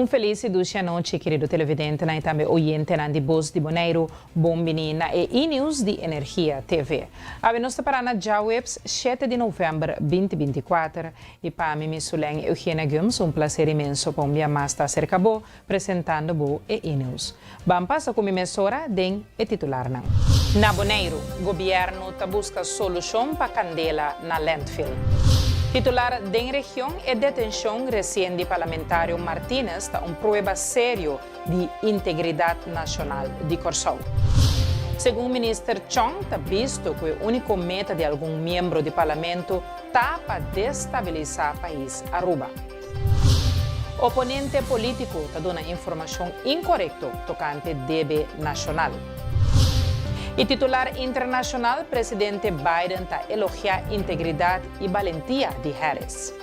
Un felis i dushi anochi kerido televidentenan i tambe oyentenan di Bos di Boneiru. Bon bini na e E-News di Energia TV. Awe nos ta pará na djaweps shete di novèmber 2024 i pa mi mi Sulen Eugenia Gumbs un plaser imenso pa un bia mas ta aserka bo presentando bo e E-News. Ban pasa ku mi mesora den e titularnan. Na Boneiru, gobièrnu ta buska solushon pa kandela na landfill. Titular den region E detenshon resien di parlamentario Martines ta un prueba serio di integridat nashonal di Kòrsou. Segun minister Chong ta bisto ku e úniko meta di algun miembro di parlamento ta pa destabilisá pais Aruba. Oponente polítiko ta duna informashon inkorekto tokante debe nashonal. I titular internashonal Presidente Biden ta elogiá integridat i balentia di Harris.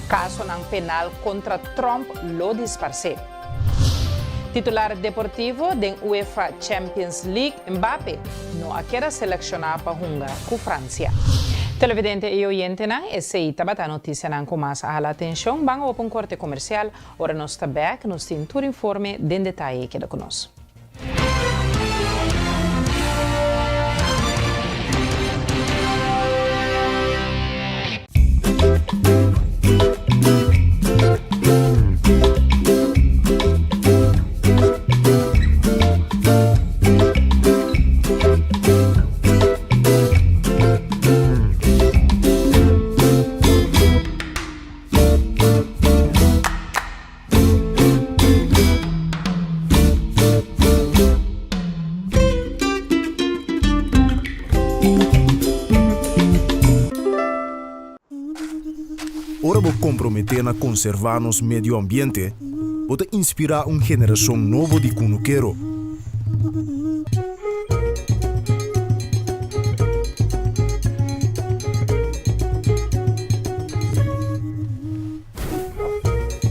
Kasonan penal kontra Trump lo disparsé. Titular deportivo den UEFA Champions League Mbappe no a keda selekshoná pa hunga ku Fransia. Televidente i oyentenan, esei tabata notisianan ku mas a hala atenshon. Ban opa un korte komersial. Ora nos ta bèk, nos tin tur informe den detaye. Keda ku nos. Ora bo komprometé na konservá nos medio ambiente, bo ta inspirá un generashon nobo di kunukero.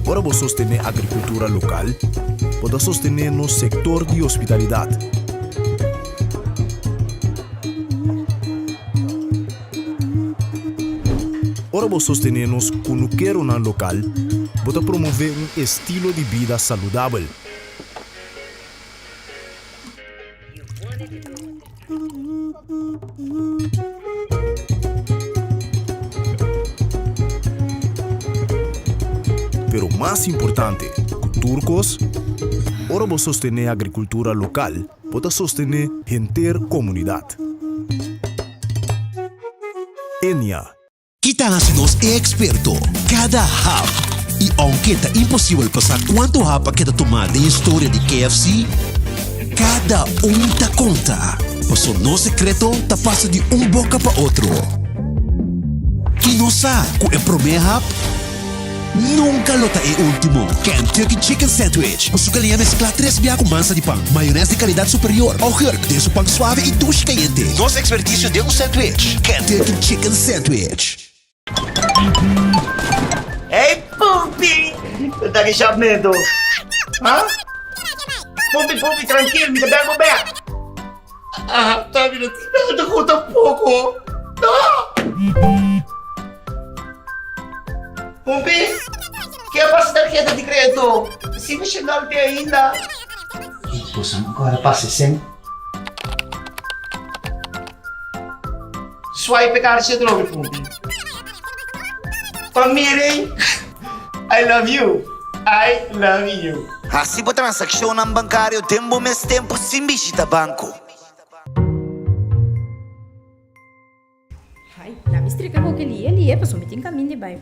Ora bo sostené agrikultura lokal, bo ta sostené nos sektor di hospitalidat. Ora bo sostené nos kunukeronan lokal, bo ta promové un estilo di bida saludabel. Pero mas importante ku tur kos, ora bo sostené agrikultura lokal, bo ta sostené henter komunidat. Enia. Ki ta hasi nos e eksperto? Kada hap! I ounke ta imposibel pa sa kuantu hap a keda tumá den historia di KFC, kada un ta konta, paso nos sekreto ta pasa di un boka pa otro. I nos sa ku e promé hap nunka lo ta e último. Kentucky Chicken Sandwich ku su galiña mesklá tres bia ku mansa di pan, mayonès di kalidat superior, augurk den su pan suave i dushi kayente. Nos ekspertisio den un sandwich, Kentucky Chicken Sandwich. Hey Pumpi! Bo ta ki shapmento? Ha? Pumpi, Pumpi, trankil, mi ta bel bo bek. Ah, ta mi no tin nada ku tampoko. No! Pumpi, ke a pasa tarheta di kredito? Si mi shendal te ainda. Boso no kòrda pasa esei? Swipe e karchi atrobe, Pumpi. Pa miren, I love you, I love you. Hasi bo transakshonnan bankario den bo mes tempu sin bishita banko. Ai, la mi strika koke lie lie pasobra mi tin kamin di bai.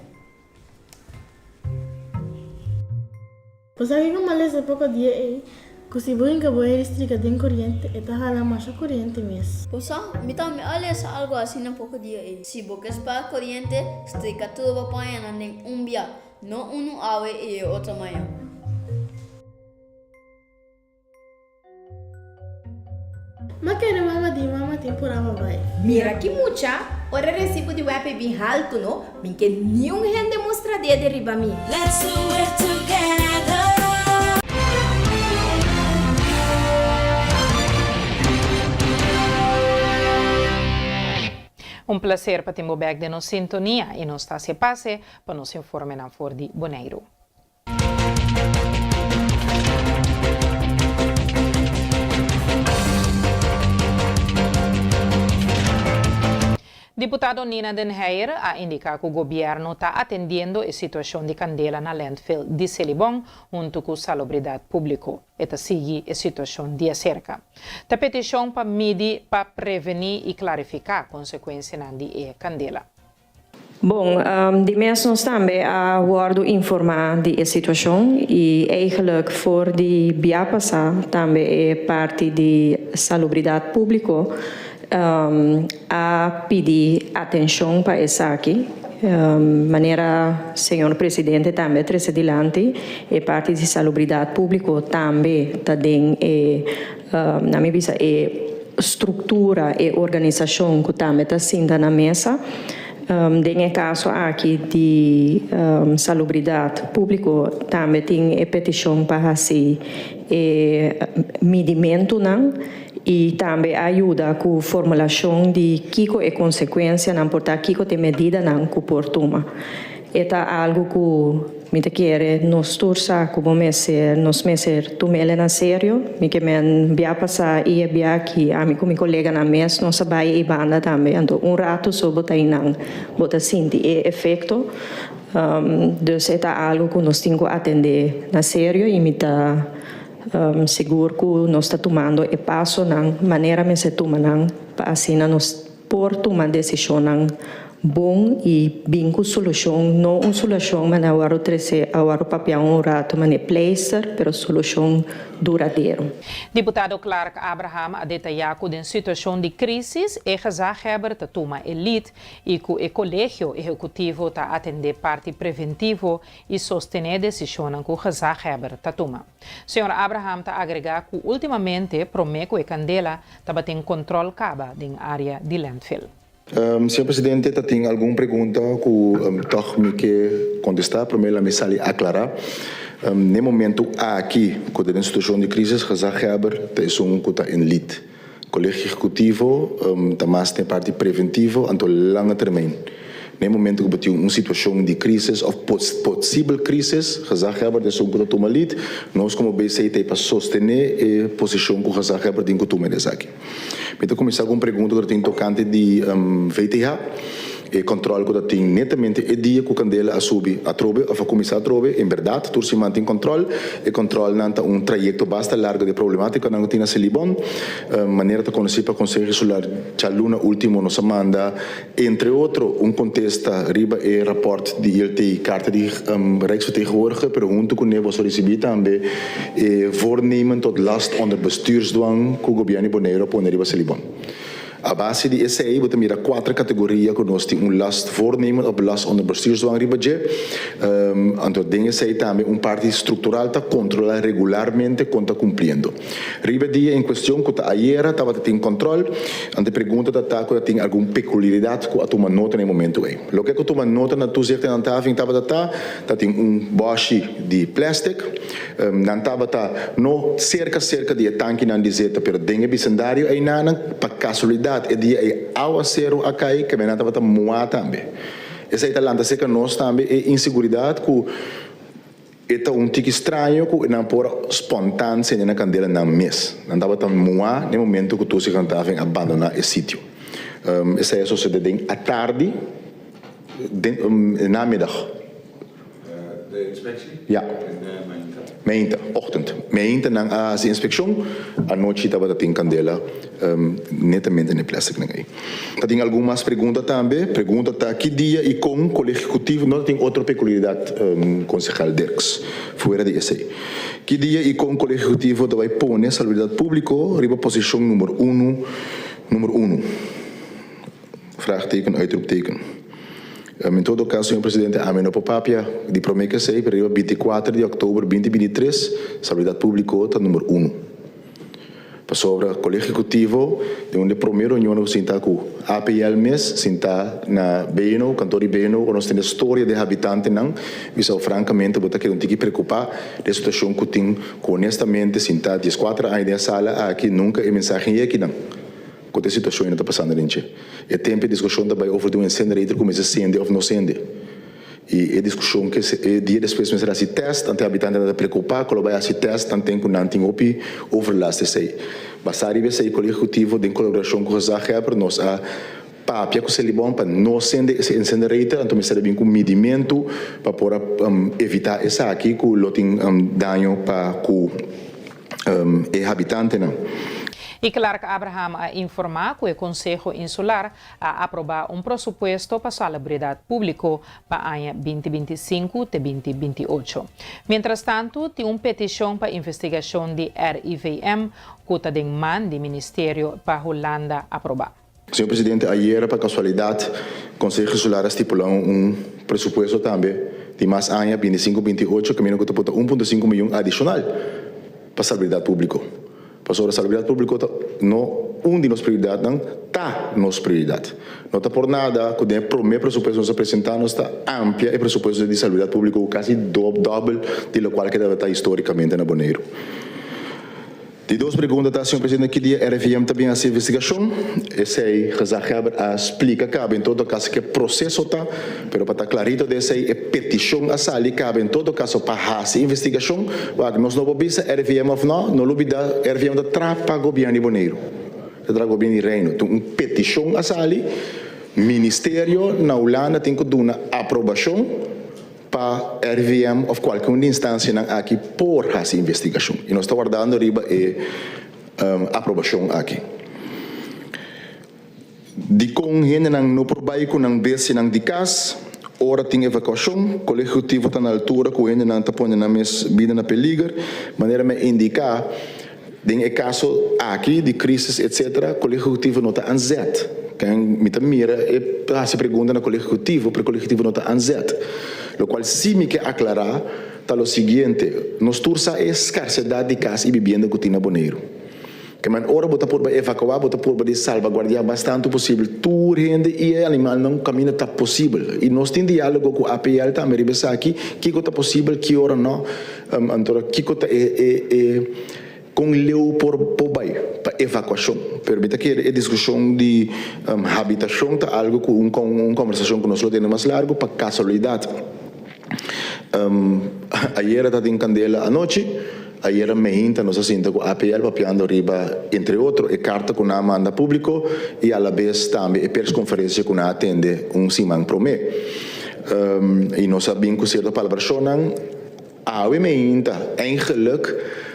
Bo sa kiko malesa poko dia ei, ku si bo hinka bo heri strika den koriente e ta hala masha koriente mes. Bo sa, mi tambe a lesa algu asina poko dia ei. Si bo ke spar koriente, strika tur bo pañanan den un bia, no unu awe i e otro mañan. Ma kere mama di mama tin purá pa bai. Mira ki mucha, ora e resibo di web e bin haltu no, min ke niun hende mustra dede riba mi. Let's do it together. Un placer pa tin bo bek den nos sintonia y nos ta haci e pase pa nos informenan for di Boneiru. Diputado Nina Den Heyer a indiká ku gobièrnu ta atendiendo e situashon di kandela na landfill di Selibon huntu ku Salubridat Públiko. E ta sigui e situashon di aserka. Ta petishon pa midi pa prevení i klarifiká konsekuensianan di e kandela. Bon, di mes nos tambe a wòrdu informá di e situashon i eigenlijk for di bia pasá tambe e parti di Salubridat Públiko a pidi atenshon pa esaki. Manera señor presidente tambe a trese dilanti, e parti di Salubridat Públiko tambe ta den e, na mi bisa, e struktura, e organisashon ku tambe ta sinta na mesa. Den e kaso aki di Salubridat Públiko tambe tin e petishon pa hasi e midimentunan i tambe a yuda ku formulashon di kiko e konsekuensianan por ta, kiko ta e medidanan ku por tuma. E ta algu ku mi ta kere nos tur sa ku bo mester, nos mester tum'el na serio. Mi ke men bia pasá i e bia aki ami ku mi koleganan mes nos a bai ei banda tambe. Anto un ratu so bo ta einan bo ta sinti e efekto. Dus e ta algu ku nos tin ku atendé na serio i mi ta sigur ku nos ta tumando e pasonan manera mester tuma nan pa asina nos Por tuma desishonnan bon i bin ku solushon, no un solushon manera a wòrdu trese, a wòrdu papia un ratu manera pleister, pero solushon duradero. Diputado Clark Abraham a detayá ku den situashon di krísis e gezaghebber ta tuma e lead i ku e kolegio ehekutivo ta atendé parti preventivo i sostené desishonnan ku gezaghebber ta tuma. Señor Abraham ta agregá ku últimamente promé ku e kandela tabatin kontròl kaba den área di landfill. Señor Presidente, ta tin algun pregunta ku tòg mi ke kontestá. Promé la mi sali aklará. N'e momentu aki ku ta den situashon di krísis, gezaghebber ta esun ku ta in lead. Kolegio Ehekutivo ta mas den e parti preventivo anto lange termijn. Na e momento ku bo tin un situashon di krísis òf posibel krísis, gezaghebber ta esun ku ta tuma lead. Nos komo BC ta ei pa sostené e posishon ku gezaghebber tin ku tuma den esaki. Mi ta kuminsá ku un pregunta ku ta tin tokante di VTH. E kòntròl ku ta tin netamente e dia ku kandela a subi atrobe òf a kuminsá atrobe. En bèrdat tur siman tin kòntròl. E kòntròlnan ta un trayekto basta largu di e problemátikanan ku tin na Selibon. Manera ta konosí pa Konseho Insular djaluna último nos a manda entre otro un kontesta riba e rapòrt di ILT, karta di Rijksvertegenwoordiger, pero huntu kuné boso a risibí tambe e voornemen tot last onder bestuursdwang ku Gobièrnu di Boneiru a pone riba Selibon. A base di esei bo ta mira kuater kategoria ku nos tin un last voornemen òf last onder bestuursdwang riba dje. Anto den esei tambe un parti struktural ta kontrolá regularmente kon ta kumpliendo. Riba e dia en kuestion ku ta ayera tabata tin kòntròl, anto e pregunta ta ta ku ta tin algun pekuliaridat ku a tuma nota na e momentu ei. Loke ku tuma nota na toezicht en handhaving tabata ta, ta tin un bòshi di plèstik, Nan tabata no serka serka di e tankinan di zeta, pero den e bisendario einanan, pa kasualidat e dia ei awaseru a kai, keme nan tabata muá tambe. Esei ta lanta serka nos tambe e inseguridat ku e ta un tiki straño ku nan por a spontan sende na kandela nan mes. Nan tabata muá den momento ku Tosi Handhaving a bandoná e sitio. Esei a sosede den atardi, den namiddag. De inspectie? Ja. In de mainta? Mainta, ochtend. Mainta nan a hasi inspeccion, anochi tabata tin candela netamente na e plasticnan ey. Ta tin algun mas pregunta tambe? Pregunta ta ki dia y con Colegio Ejecutivo, no ta tin otro peculiaridad Concejal Dirks, fuera di esey. Ki dia y con Colegio Ejecutivo ta bay pone salubridad publico riba posicion number uno, number uno? Vraagteken, uitroepteken. En todo caso, señor presidente, ami no por papia di prome ke esey, pero riba binticuater di october binti bintitres, salubridad publico ta number uno. Pasobra Colegio Ejecutivo den un di e prome reunionnan cu sinta cu APL mes, sinta na BNO, kantoor di BNO, ora nos tende storia di e habitantenan, bisa francamente bo ta keda un tiki preocupa di e situacion cu tin cu honestamente sinta diescuater aña den e sala aki nunca e mensahe yekinan. Ku ta e situashon ei no ta pasando den dje. E tempu e diskushon ta bai over di un incinerator ku mester sende òf no sende. I e diskushon ke e dia despues mester hasi tèst, anto e habitantenan ta preokupá ku lo bai hasi tèst tanten ku nan tin hopi overlast esei. Basá riba esei Kolegio Ehekutivo den kolaborashon ku Gezaghebber nos a. Papia ku Selibon pa no sende e incinerator, anto mester a bin ku midimentu pa por a evitá esaki ku lo tin daño pa ku e habitantenan. I Clark Abraham a informá ku e Konseho Insular a aprobá un prosupuesto pa salubridat públiko pa aña 2025 te 2028. Mientrastantu tin un petishon pa investigashon di RIVM ku ta den man di Ministerio pa Hulanda aprobá. Señor Presidente, ayera pa casualidad Conseho Insular a stipula un presupuesto tambe di mas aña 25, 28 caminda cu ta pota 1.5 miyon adicional pa salubridad publico. Pasobra salubridad publico ta no un di nos prioridadnan, ta nos prioridad. No ta por nada cu den e prome presupuesto nos a presenta nos ta amplia e presupuesto di salubridad publico cu casi dobel di locual ke tabata historicamente na Boneiru. Di dos pregunta ta, Señor Presidente, ki dia RIVM ta bin hasi investigashon? Esei Gezaghebber a splika kaba en todo kaso ke proseso ta, pero pa ta klarito di esei e petishon a sali kaba en todo kaso pa hasi investigashon. Wak, nos no por bisa RIVM òf nò, no lubida RIVM ta traha pa gobièrnu di Boneiru, ta traha gobièrnu di Reino. Tin un petishon a sali, Ministerio na Hulanda tin ku duna aprobashon. Pa RIVM of kualke un di instansianan aki por hasi investigashon i nos ta wardando riba e aprobashon aki. Dikon hendenan no por bai ku nan bestianan di kas ora tin evakuashon? Kolegio Ehekutivo ta na altura ku hendenan ta pone nan mes bida na peliger? Manera mi a indiká Den e kaso aki di krisis etc. Kolegio Ehekutivo no ta aan zet. Ken mi ta mira e ta hasi pregunta na Kolegio Ehekutivo, pero Kolegio Ehekutivo no ta aan zet. Lokual si mi ke aklará ta lo siguiente, nos tur sa e skarsedat di kas i bibienda ku tin na Boneiru. Ke men ora bo ta purba evakuá bo ta purba di salbaguardiá mas tantu posibel tur hende i e animalnan kaminda ta posibel. I nos tin diálogo ku APL tambe riba esaki, kiko ta posibel, ki ora no. Anto kiko ta e e e kon leu por por bai pa evakuashon? Pero mi ta kere e diskushon di habitashon ta algu ku un un kombersashon ku nos lo tene mas largu pa kasualidat. Ayera ta tin kandela anochi, ayera meinta nos a sinta ku APL papiando riba entre otro e karta ku nan a manda públiko i alabes tambe e perskonferensia ku nan a tende un siman promé. I nos a bin ku sierto palabrashonnan. Awe meinta, eigenlijk,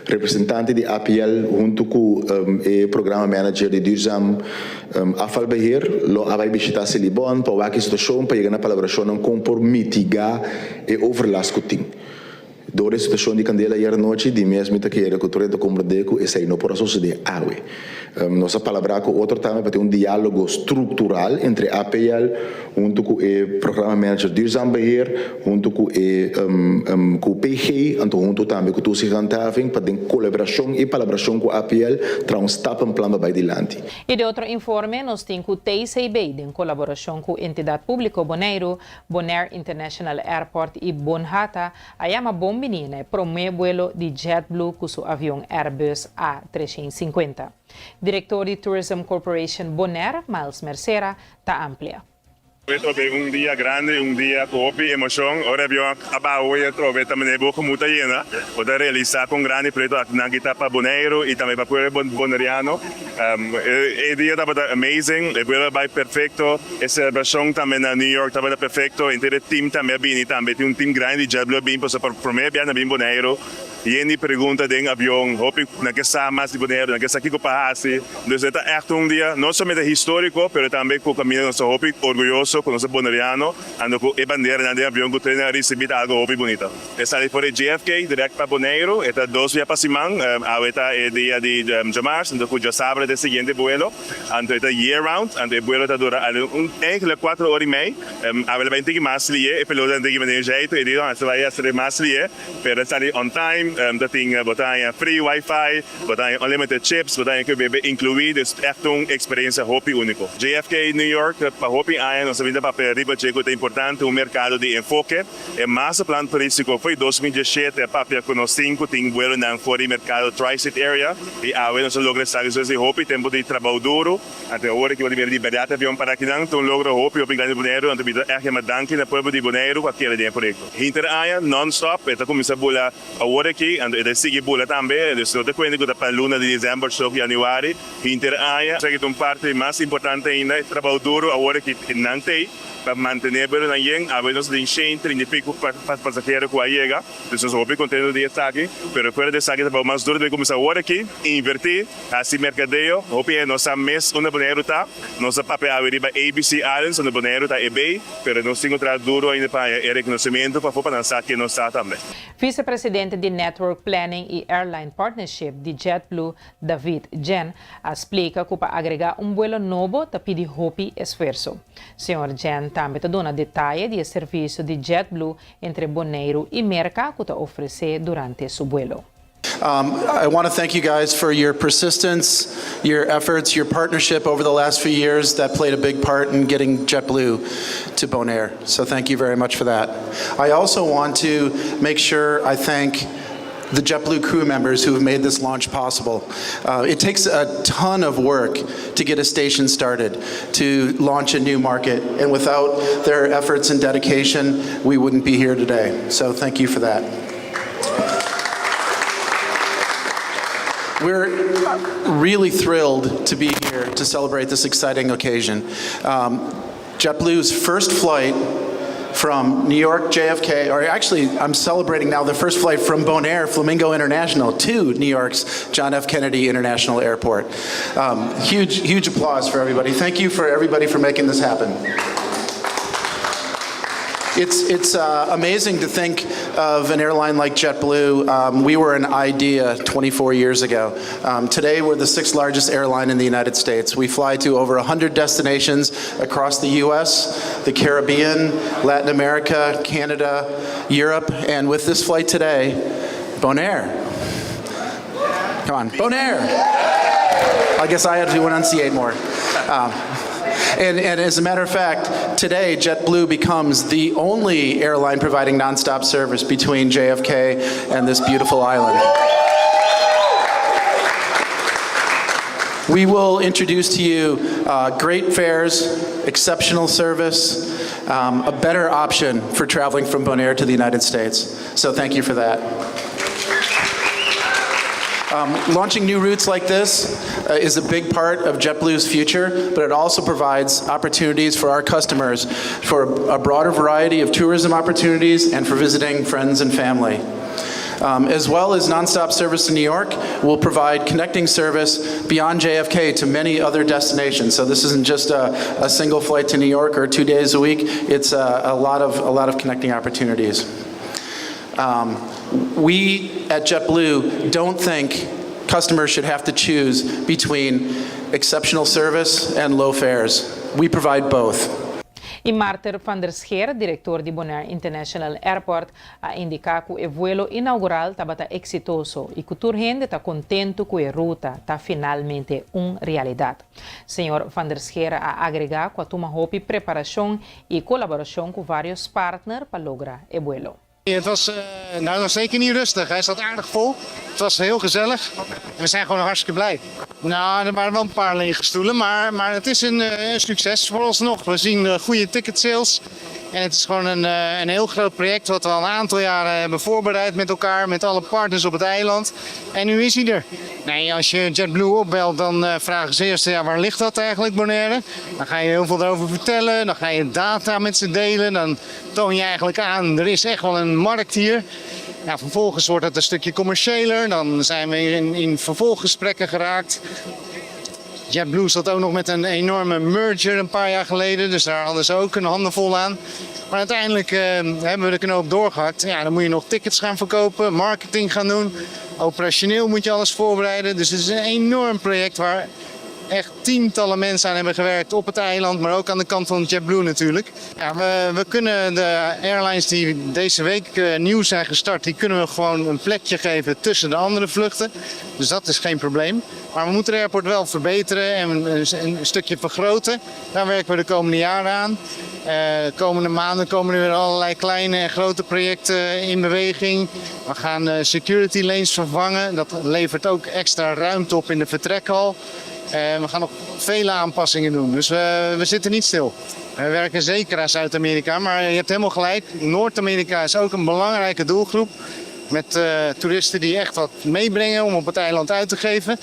representante di APL huntu ku e programa manager di Duurzaam Afvalbeheer lo a bai bishita Selibon pa wak e situashon pa yega na palabrashonnan kon por mitigá e overlast ku tin. Dor e situashon di kandela ayer anochi, di mes mi ta kere ku tur hende ta komprendé ku esei no por a sosodé awe. Nos a palabrá ku otro tambe pa tin un diálogo struktural entre APL huntu ku e Programma Manager Duurzaam Beheer, huntu ku e ku PG, anto huntu tambe ku Toezichthandhaving pa den kolaborashon i palabrashon ku APL traha un stappenplan pa bai dilanti. I den otro informe nos tin ku TCB den kolaborashon ku Entidat Públiko Boneiru, Bonaire International Airport i Bonhata a yama bon bini na e promé buelo di JetBlue ku su avion Airbus A 350. Direktor di Tourism Corporation Bonaire, Miles Mercera, ta amplia. Awe trobe un dia grandi, un dia ku hopi emoshon. Ora e avion a baha hoy atrobe ta manera bo gemoed ta yena. Bo ta realisa kon grandi e proyekto akinan aki ta pa Boneiru i tambe pa pueblo boneriano. E dia tabata amazing, e vuelo a bai perfecto, e celebracion tambe na New York tabata perfecto, henter e team tambe a bini tambe, tin un team grandi di JetBlue a bini pasobra pa prome bia nan a bini Boneiru, yen di pregunta den avion, hopi nan ke sa mas di Boneiru, nan ke sa kiko pa hasi, dus e ta echt un dia no solamente historico pero tambe ku kaminda nos ta hopi orguyoso ku nos ta Boneriano ando ku e banderanan den avion ku train a ricibi ta algo hopi bunita. E sali for di JFK direct pa Boneiru. E ta dos bia pa siman. Awe ta e dia di djamars, anto ku djasabra ta e siguiente buelo. Anto e ta year round, anto e buelo ta dura algun eigenlijk kuater ora i mei. Awe lo bai un tiki mas lié, e pelotanan tin ki manda un jeitu, e dia ta bai hasi mas lié, pero e sali on time. Ta tin bo ta haña free wifi, bo ta haña unlimited chips, bo ta haña ku bebe inkluí, dus ègt un eksperensia hopi úniko. JFK New York pa hopi aña nos a bin ta papia riba dje ku ta importante un merkado di enfoke. E masterplan turístiko foi 2017 a papia ku nos tin ku tin buelonan for di merkado Tri-State Area i awe nos a logra esaki despues di hopi tempu di trabou duru. Anto awor aki bo ta mira di bèrdat avion para akinan ta un logro hopi hopi grandi di Boneiru anto mi ta ègt yama danki na pueblo di Boneiru ku a kere den e proyekto. Hinter aña non stop e ta kuminsá bula awor aki. aki, anto e ta sigui bula tambe, dus no ta kuenta ku ta pa luna di desèmber so ku yanüari, hinter aña. Esaki ta un parti mas importante ainda, e trabou duru awor aki nan t'ei pa mantené buelonan yen. Awe nos tin 130 i piku pasahero ku a yega, dus nos hopi kontento di esaki, pero fuera di esaki e trabou mas duru ta bin kuminsá awor aki, invertí, hasi merkadeo. Hopi hende no sa mes unda Boneiru ta, nos a papia awe riba ABC Islands, unda Boneiru ta e bay. Pero nos tin ku traha duru ainda pa haña e rekonosementu pafó pa nan sa ken nos ta tambe. Vicepresidente di Network Planning i Airline Partnership di JetBlue, David Jen, a splika ku pa agregá un buelo nobo ta pidi hopi esfuerso. Señor Jen tambe ta duna detaye di e servisio di JetBlue entre Boneiru i Merka ku ta ofresé durante su buelo. I want to thank you guys for your persistence, your efforts, your partnership over the last few years that played a big part in getting JetBlue to Bonaire. So thank you very much for that. I also want to make sure I thank the JetBlue crew members who have made this launch possible. It takes a ton of work to get a station started, to launch a new market, and without their efforts and dedication, we wouldn't be here today. So thank you for that. We're really thrilled to be here to celebrate this exciting occasion. JetBlue's first flight from New York JFK, or actually, I'm celebrating now the first flight from Bonaire Flamingo International to New York's John F. Kennedy International Airport. Huge, huge applause for everybody. Thank you for everybody for making this happen. It's amazing to think of an airline like JetBlue. We were an idea 24 years ago. Today, we're the sixth largest airline in the United States. We fly to over 100 destinations across the US, the Caribbean, Latin America, Canada, Europe, and with this flight today, Bonaire. Come on, Bonaire! I guess I had to enunciate more. And as a matter of fact, today JetBlue becomes the only airline providing nonstop service between JFK and this beautiful island. We will introduce to you great fares, exceptional service, a better option for traveling from Bonaire to the United States. So thank you for that. Launching new routes like this is a big part of JetBlue's future, but it also provides opportunities for our customers for a broader variety of tourism opportunities and for visiting friends and family. As well as nonstop service to New York, we'll provide connecting service beyond JFK to many other destinations. So this isn't just a single flight to New York or 2 days a week. It's a lot of connecting opportunities. We at JetBlue don't think customers should have to choose between exceptional service and low fares. We provide both. I Marter van der Scheer, direktor di Bonaire International Airport, a indiká ku e vuelo inougural tabata eksitoso i ku tur hende ta kontentu ku e ruta ta finalmente un realidat. Señor van der Scheer a agregá ku a tuma hopi preparashon i kolaborashon ku vários partner pa logra e vuelo. Het was, nou, het was zeker niet rustig. Hij zat aardig vol. Het was heel gezellig. En we zijn gewoon hartstikke blij. Nou, er waren wel een paar lege stoelen, maar het is een succes vooralsnog. We zien goede ticket sales. En het is gewoon een heel groot project wat we al een aantal jaren hebben voorbereid met elkaar, met alle partners op het eiland. En nu is hij er. Nee, als je JetBlue opbelt, dan vragen ze eerst, ja, waar ligt dat eigenlijk, Bonaire? Dan ga je heel veel erover vertellen, dan ga je data met ze delen. Dan toon je eigenlijk aan, er is echt wel een markt hier. Ja, vervolgens wordt het een stukje commerciëler. Dan zijn we in vervolggesprekken geraakt. JetBlue zat ook nog met een enorme merger een paar jaar geleden. Dus daar hadden ze ook hun handen vol aan. Maar uiteindelijk hebben we de knoop doorgehakt. Ja, dan moet je nog tickets gaan verkopen, marketing gaan doen. Operationeel moet je alles voorbereiden. Dus het is een enorm project waar echt tientallen mensen aan hebben gewerkt op het eiland, maar ook aan de kant van JetBlue natuurlijk. Ja, we kunnen de airlines die deze week nieuw zijn gestart, die kunnen we gewoon een plekje geven tussen de andere vluchten. Dus dat is geen probleem. Maar we moeten de airport wel verbeteren en een stukje vergroten. Daar werken we de komende jaren aan. De komende maanden komen er weer allerlei kleine en grote projecten in beweging. We gaan security lanes vervangen. Dat levert ook extra ruimte op in de vertrekhal. En we gaan nog vele aanpassingen doen. Dus we zitten niet stil. We werken zeker aan Zuid-Amerika, maar je hebt helemaal gelijk. Noord-Amerika is ook een belangrijke doelgroep. Met toeristen die echt wat meebrengen om op het eiland uit te geven.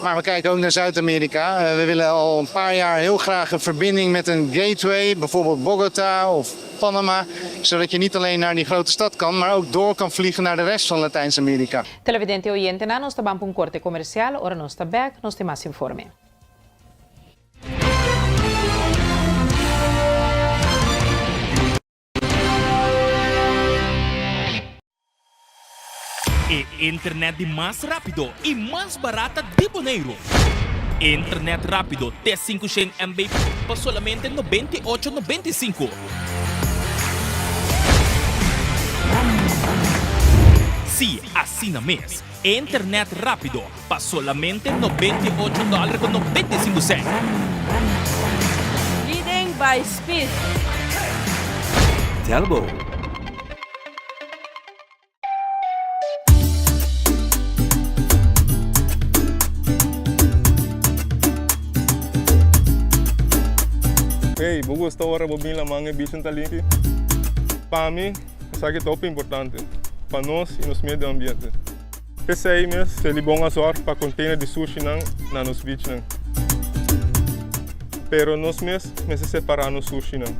Maar we kijken ook naar Zuid-Amerika. We willen al een paar jaar heel graag een verbinding met een gateway, bijvoorbeeld Bogota of Panama. Zodat je niet alleen naar die grote stad kan, maar ook door kan vliegen naar de rest van Latijns-Amerika. Televidente oyentenan, nos ta ban pa un korte komersial, ora nos ta bèk, nos tin mas informe. E internet di mas rápido i mas barata di Boneiru. Internet rápido te 500 MB pa solamente 98 95. Sí, asina mes. Internet rápido pa solamente 98 dòler ku 95 sènt. Leading by speed. Telbo. Hey, bo gusta ora bo bin laman e bichin ta limpi? Pa mi, esaki ta hopi importante pa nos y nos medio ambiente. P'esei mes, Selibon a zorg pa container di sushinan na nos beachnan. Pero nos mes mester separa nos sushinan.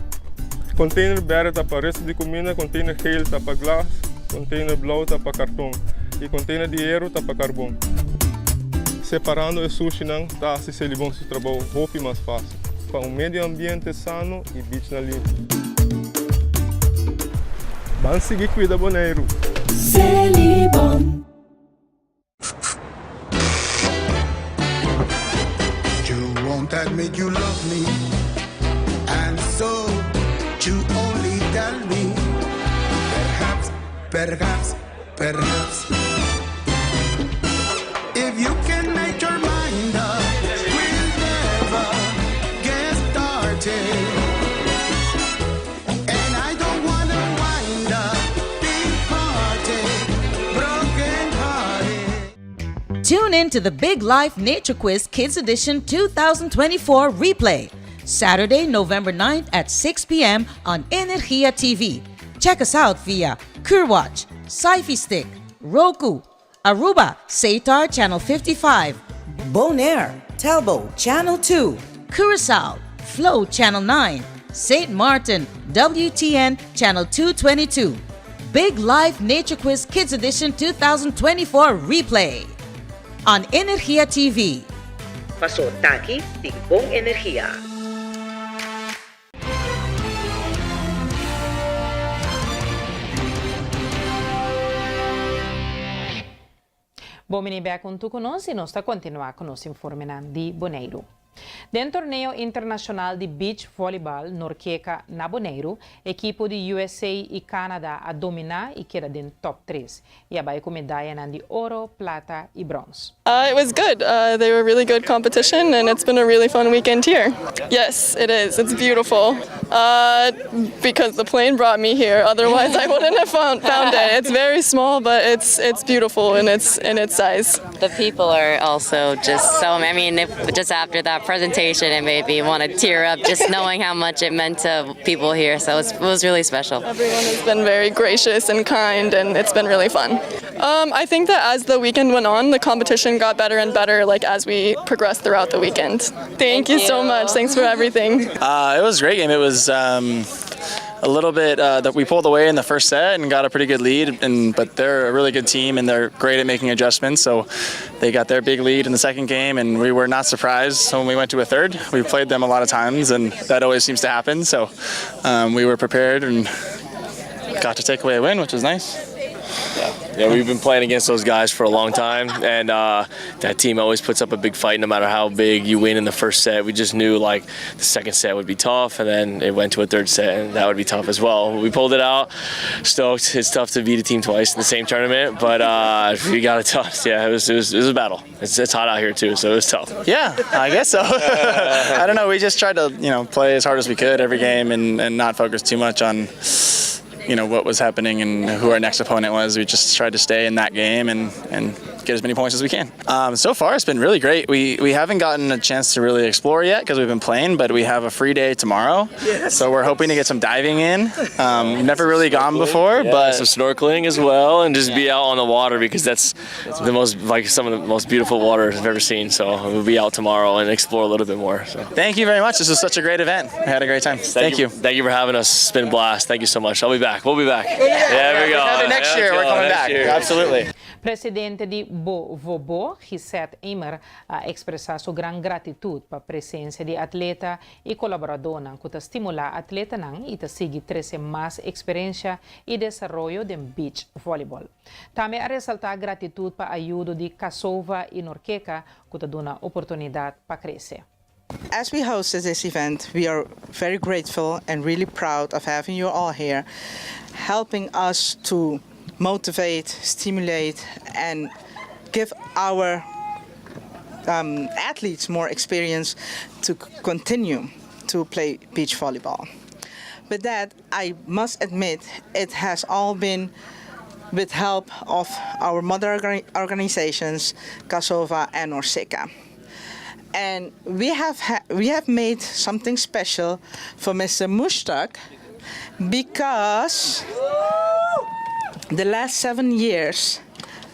Container berde ta pa resto di cuminda, container geel ta pa glas, container blauw ta pa carton y container di heru ta pa carbon. Separando e sushinan ta haci Selibon su trabou hopi mas facil pa un medio ambiente sano y beachnan limpi. Ban sigui cuida Boneiru! Selibon. You won't admit you love me, and so you only tell me perhaps, perhaps, perhaps. If you can make your mind up, we'll never get started. And I don't wanna wind up being parted, broken hearted. Tune in to the Big Life Nature Quiz Kids Edition 2024 replay. Saturday, November 9th at 6 p.m. on Energia TV. Check us out via Curwatch, Sci-Fi Stick, Roku, Aruba, Satar Channel 55, Bonaire, Telbo Channel 2, Curacao, Flow Channel 9, St. Martin, WTN Channel 222. Big Live Nature Quiz Kids Edition 2024 replay on Energia TV. Paso t'aki tin bon energia. Bon bini bek huntu ku nos i nos ta kontinuá ku nos informenan di Boneiru. Den torneo internashonal di beach volleybal Norkeka na Boneiru, ekipo di USA i Canada a dominá i keda den top tres i a bai ku medayanan di oro, plata i brons. It was good. They were really good competition and it's been a really fun weekend here. Yes, it is. It's beautiful. Because the plane brought me here, otherwise I wouldn't have found found it. It's very small, but it's it's beautiful in its in its size. The people are also just so I mean, if, just after that presentation, it made me want to tear up just knowing how much it meant to people here. So it was really special. Everyone has been very gracious and kind, and it's been really fun. Um, I think that as the weekend went on, the competition got better and better like as we progressed throughout the weekend. Thank, Thank you, you so much. Thanks for everything. Uh, it was a great game. It was um, a little bit uh, that we pulled away in the first set and got a pretty good lead. And but they're a really good team and they're great at making adjustments. So they got their big lead in the second game, and we were not surprised when we went to a third. We played them a lot of times, and that always seems to happen. So um, we were prepared and got to take away a win, which was nice. Yeah. yeah, we've been playing against those guys for a long time, and uh, that team always puts up a big fight no matter how big you win in the first set. We just knew like the second set would be tough, and then it went to a third set, and that would be tough as well. We pulled it out. Stoked. It's tough to beat a team twice in the same tournament, but uh, we got it done. Yeah, it was, it was, it was a battle. It's, it's hot out here too, so it was tough. Yeah, I guess so. I don't know. We just tried to you know play as hard as we could every game and, and not focus too much on you know what was happening and who our next opponent was. We just tried to stay in that game and and get as many points as we can. Um, so far, it's been really great. We we haven't gotten a chance to really explore yet because we've been playing, but we have a free day tomorrow. Yes. So we're hoping to get some diving in. Um, never really gone before, Yeah, but some snorkeling as well, and just be out on the water because that's the most like some of the most beautiful water I've ever seen. So we'll be out tomorrow and explore a little bit more. So. thank you very much. This was such a great event. I had a great time. Thank, you. Thank you for having us. It's been a blast. Thank you so much. I'll be back. We'll be back. Yeah, we go. have it next Yeah, year. let's We're go. coming Next back. year. Absolutely. Presidente di BOVOBO, Gisette Emer, a ekspresá su gran gratitut pa presensia di atleta i kolaboradónan ku ta stimulá atletanan i ta sigui trese mas eksperensia i desaroyo den beach volleyball. Tambe a resaltá gratitut pa ayudo di Casova i Norkeka ku ta duna oportunidat pa krese. As we hosted this event, we are very grateful and really proud of having you all here, helping us to motivate, stimulate, and give our um, athletes more experience to continue to play beach volleyball. But that, I must admit, it has all been with help of our mother organizations, Kasova and Orsika. And we have, we have made something special for Mr. Mushtaq because the last seven years,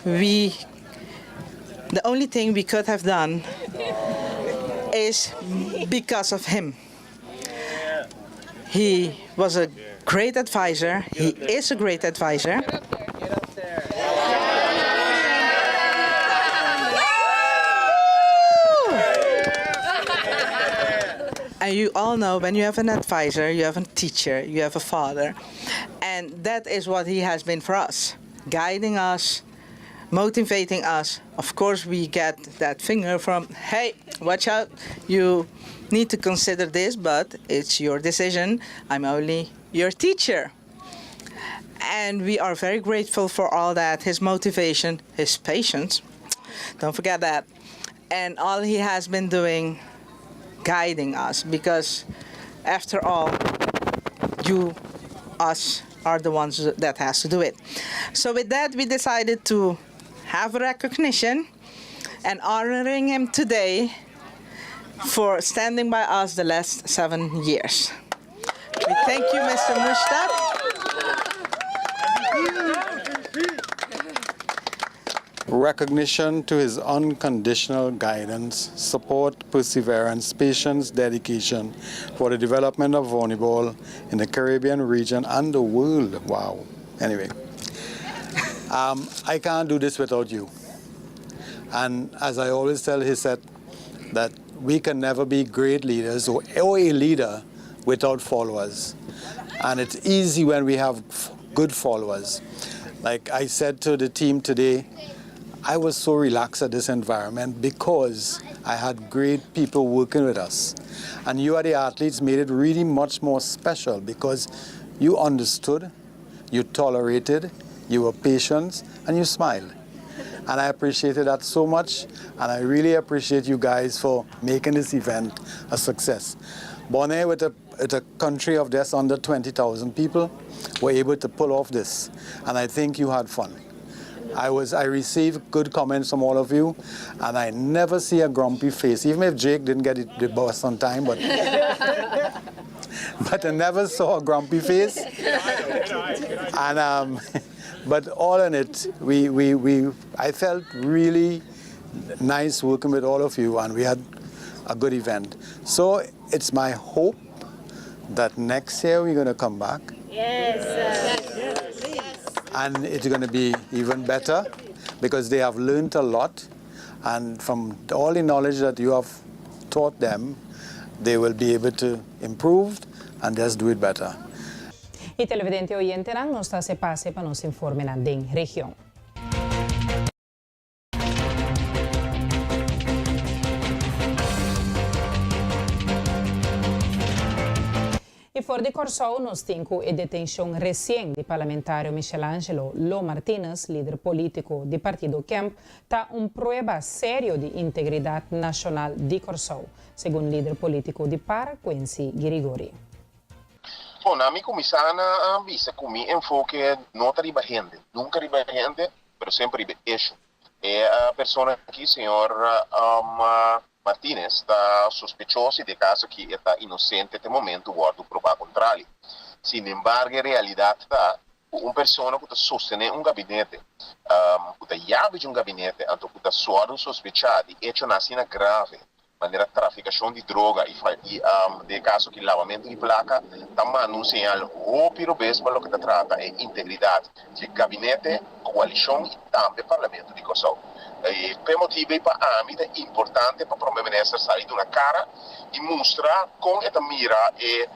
we the only thing we could have done is because of him. He was a great advisor. He is a great advisor. And you all know when you have an advisor, you have a teacher, you have a father. And that is what he has been for us, guiding us, motivating us. Of course, we get that finger from, hey, watch out, you need to consider this, but it's your decision. I'm only your teacher. And we are very grateful for all that his motivation, his patience, don't forget that, and all he has been doing guiding us because after all you us are the ones that has to do it so with that we decided to have a recognition and honoring him today for standing by us the last seven years we thank you mr mushtaq Recognition to his unconditional guidance, support, perseverance, patience, dedication for the development of volleyball in the Caribbean region and the world. Wow. Anyway, um, I can't do this without you. And as I always tell Hisset, that we can never be great leaders or, or a leader without followers. And it's easy when we have good followers. Like I said to the team today, I was so relaxed at this environment because I had great people working with us. And you are the athletes made it really much more special because you understood, you tolerated, you were patient, and you smiled. And I appreciated that so much. And I really appreciate you guys for making this event a success. Bonaire, with a, with a country of just under 20,000 people, were able to pull off this. And I think you had fun. I was I received good comments from all of you, and I never see a grumpy face, even if Jake didn't get it, the bus on time, but but I never saw a grumpy face. And um, but all in it, we, we, we I felt really nice working with all of you, and we had a good event. So it's my hope that next year we're going to come back. Yes. yes. And it's going to be even better because they have learned a lot. And from all the knowledge that you have taught them, they will be able to improve and just do it better. I televidente oyentenan, nos ta pasa pa nos informenan den region. I for di Kòrsou nos tin ku e detenshon resien di parlamentario Michelangelo Lo Martinez, lider polítiko di partido KEMP, ta un prueba serio di integridat nashonal di Kòrsou, segun lider polítiko di par, Quincy Girigorie. Bon, na mi kuminsá na bisa ku mi enfoke no ta riba hende, nunka riba hende, pero semper riba issue. E persona aki, señor Martinez, ta sospechoso i den e kaso aki e ta inosente te momento wòrdu probá kontrali. Sinembargo e realidat ta ku un persona ku ta sostené un gabinete, ku ta yabi di un gabinete anto ku ta wòrdu sospechá di echonan asina grave manera trafikashon di droga i den e kaso aki labamentu di plaka, ta manda un señal hopi robes pa loke ta trata e integridat di e gabinete, koalishon i tambe Parlamento di Kòrsou. E p'e motibu ei pa ami ta importante pa Prome Minister sali duna kara i mustra kon e ta mira e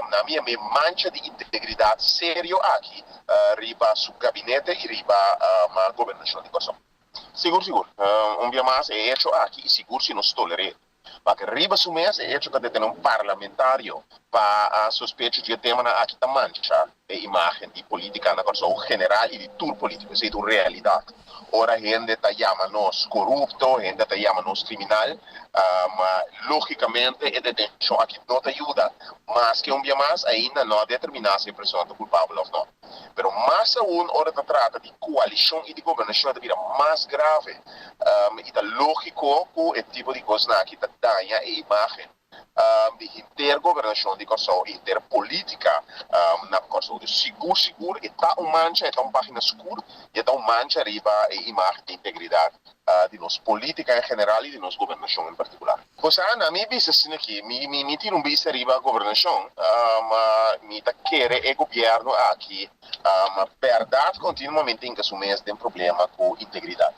na mi e mancha di integridat serio aki riba su gabinete i riba gobernashon di Kòrsou. Sigur sigur. Un bia mas e hecho aki i sigur si nos toler'é. Paque riba su mes e hecho ta detené un parlamentario pa sospecho dje temanan aki ta mancha e imagen di politica na Kòrsou general i di tur politico. Esei ta un realidat. Ora hende ta yama nos corupto, hende ta yama nos criminal, logicamente e detencion aki no ta yuda. Maske un bia mas ainda no a determina si e persona ta culpabel of no. Pero mas aun ora ta trata di koalishon i di gobernashon e ta bira mas grave i ta lógiko ku e tipo di kosnan aki ta daña e imágen di henter gobernashon di Kòrsou i henter polítika na Kòrsou. Dus sigur sigur e ta un mancha, e ta un página skur i e ta un mancha riba e imágen di integridat di nos polítika en general i di nos gobernashon en partikular. Pues Ana, mi bisa asina aki, mi mi mi tira un bista riba gobernashon, mi ta kere e gobièrnu aki bèrdat kontinuamente hinka su mes den problema ku integridat.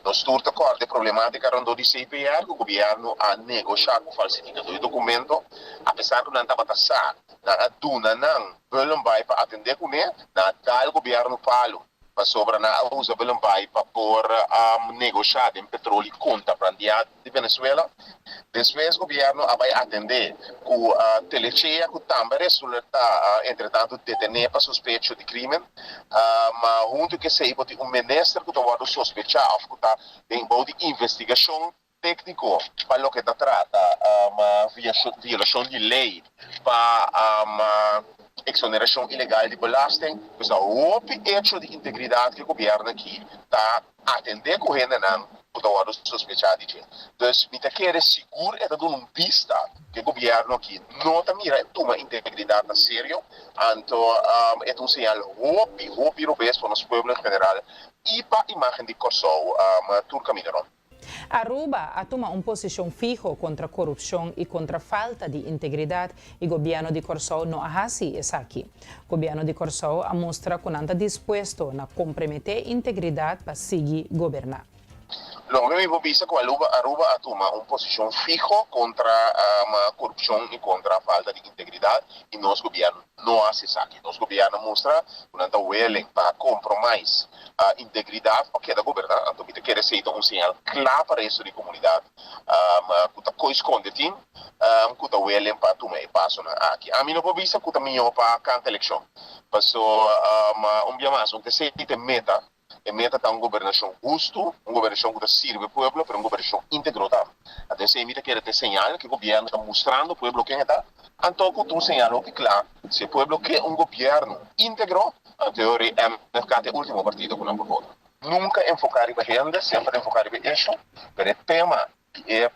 Nos tur ta kòrda e problematika rondó di CPR ku gobièrnu a negoshá ku falsifikadó di dokumento, apesar ku nan tabata sa, nan a duna nan Bullenbaai pa atendé kuné, nan a dal gobièrnu palu. Pasobra nan a usa Bullenbaai pa por negoshá den petroli kontrabrandiá di Venezuela. Despues gobierno a bai atendé ku Telechea ku tambe a resultá entretantu detené pa sospecho di krimen. Ma huntu ku esei bo tin un minister ku ta wòrdu sospechá òf ku ta den bou di investigashon tékniko pa loke ta trata violashon di lei pa eksonerashon ilegal di belasting. Pues ta hopi echo di integridat ku e gobièrnu aki ta atendé ku hendenan ku ta wòrdu sospechá di dje. Dus mi ta kere sigur e ta duna un bista ku e gobièrnu aki no ta mira e tuma integridat na serio. Anto e ta un señal hopi, hopi robes pa nos pueblo en general i pa imágen di Kòrsou tur kaminda rònt. Aruba a tuma un posishon fiho kontra korupshon i kontra falta di integridat i gobièrnu di Kòrsou no a hasi esaki. Gobièrnu di Kòrsou a mustra ku nan ta dispuesto na komprometé integridat pa sigui goberná. Loke mi por bisa ku Aruba Aruba a tuma un posishon fiho kontra korupshon i kontra falta di integridat i nos gobièrnu no a hasi esaki. Nos gobièrnu a mustra ku nan ta willing pa kompromise integridat pa keda goberná. Anto mi ta kere esei ta un señal kla pa resto di komunidat ku ta koi skonde tin ku ta willing pa tuma e pasonan aki. Ami no por bisa ku ta mihó pa kanta elekshon paso un bia mas un ta esei ta e meta. E meta ta un gobernashon hustu, un gobernashon ku ta sirbi e pueblo, pero un gobernashon íntegro tambe. Anto esei mi ta kere ta e señal ku e gobièrnu ta mustrando pueblo ken e ta. Anto ku ta un señal hopi kla, si e pueblo ke un gobièrnu íntegro, anto e ora ei MFK ta e último partido ku nan por vota. Nunka enfoká riba hende, semper enfoká riba e esho, pero e tema di e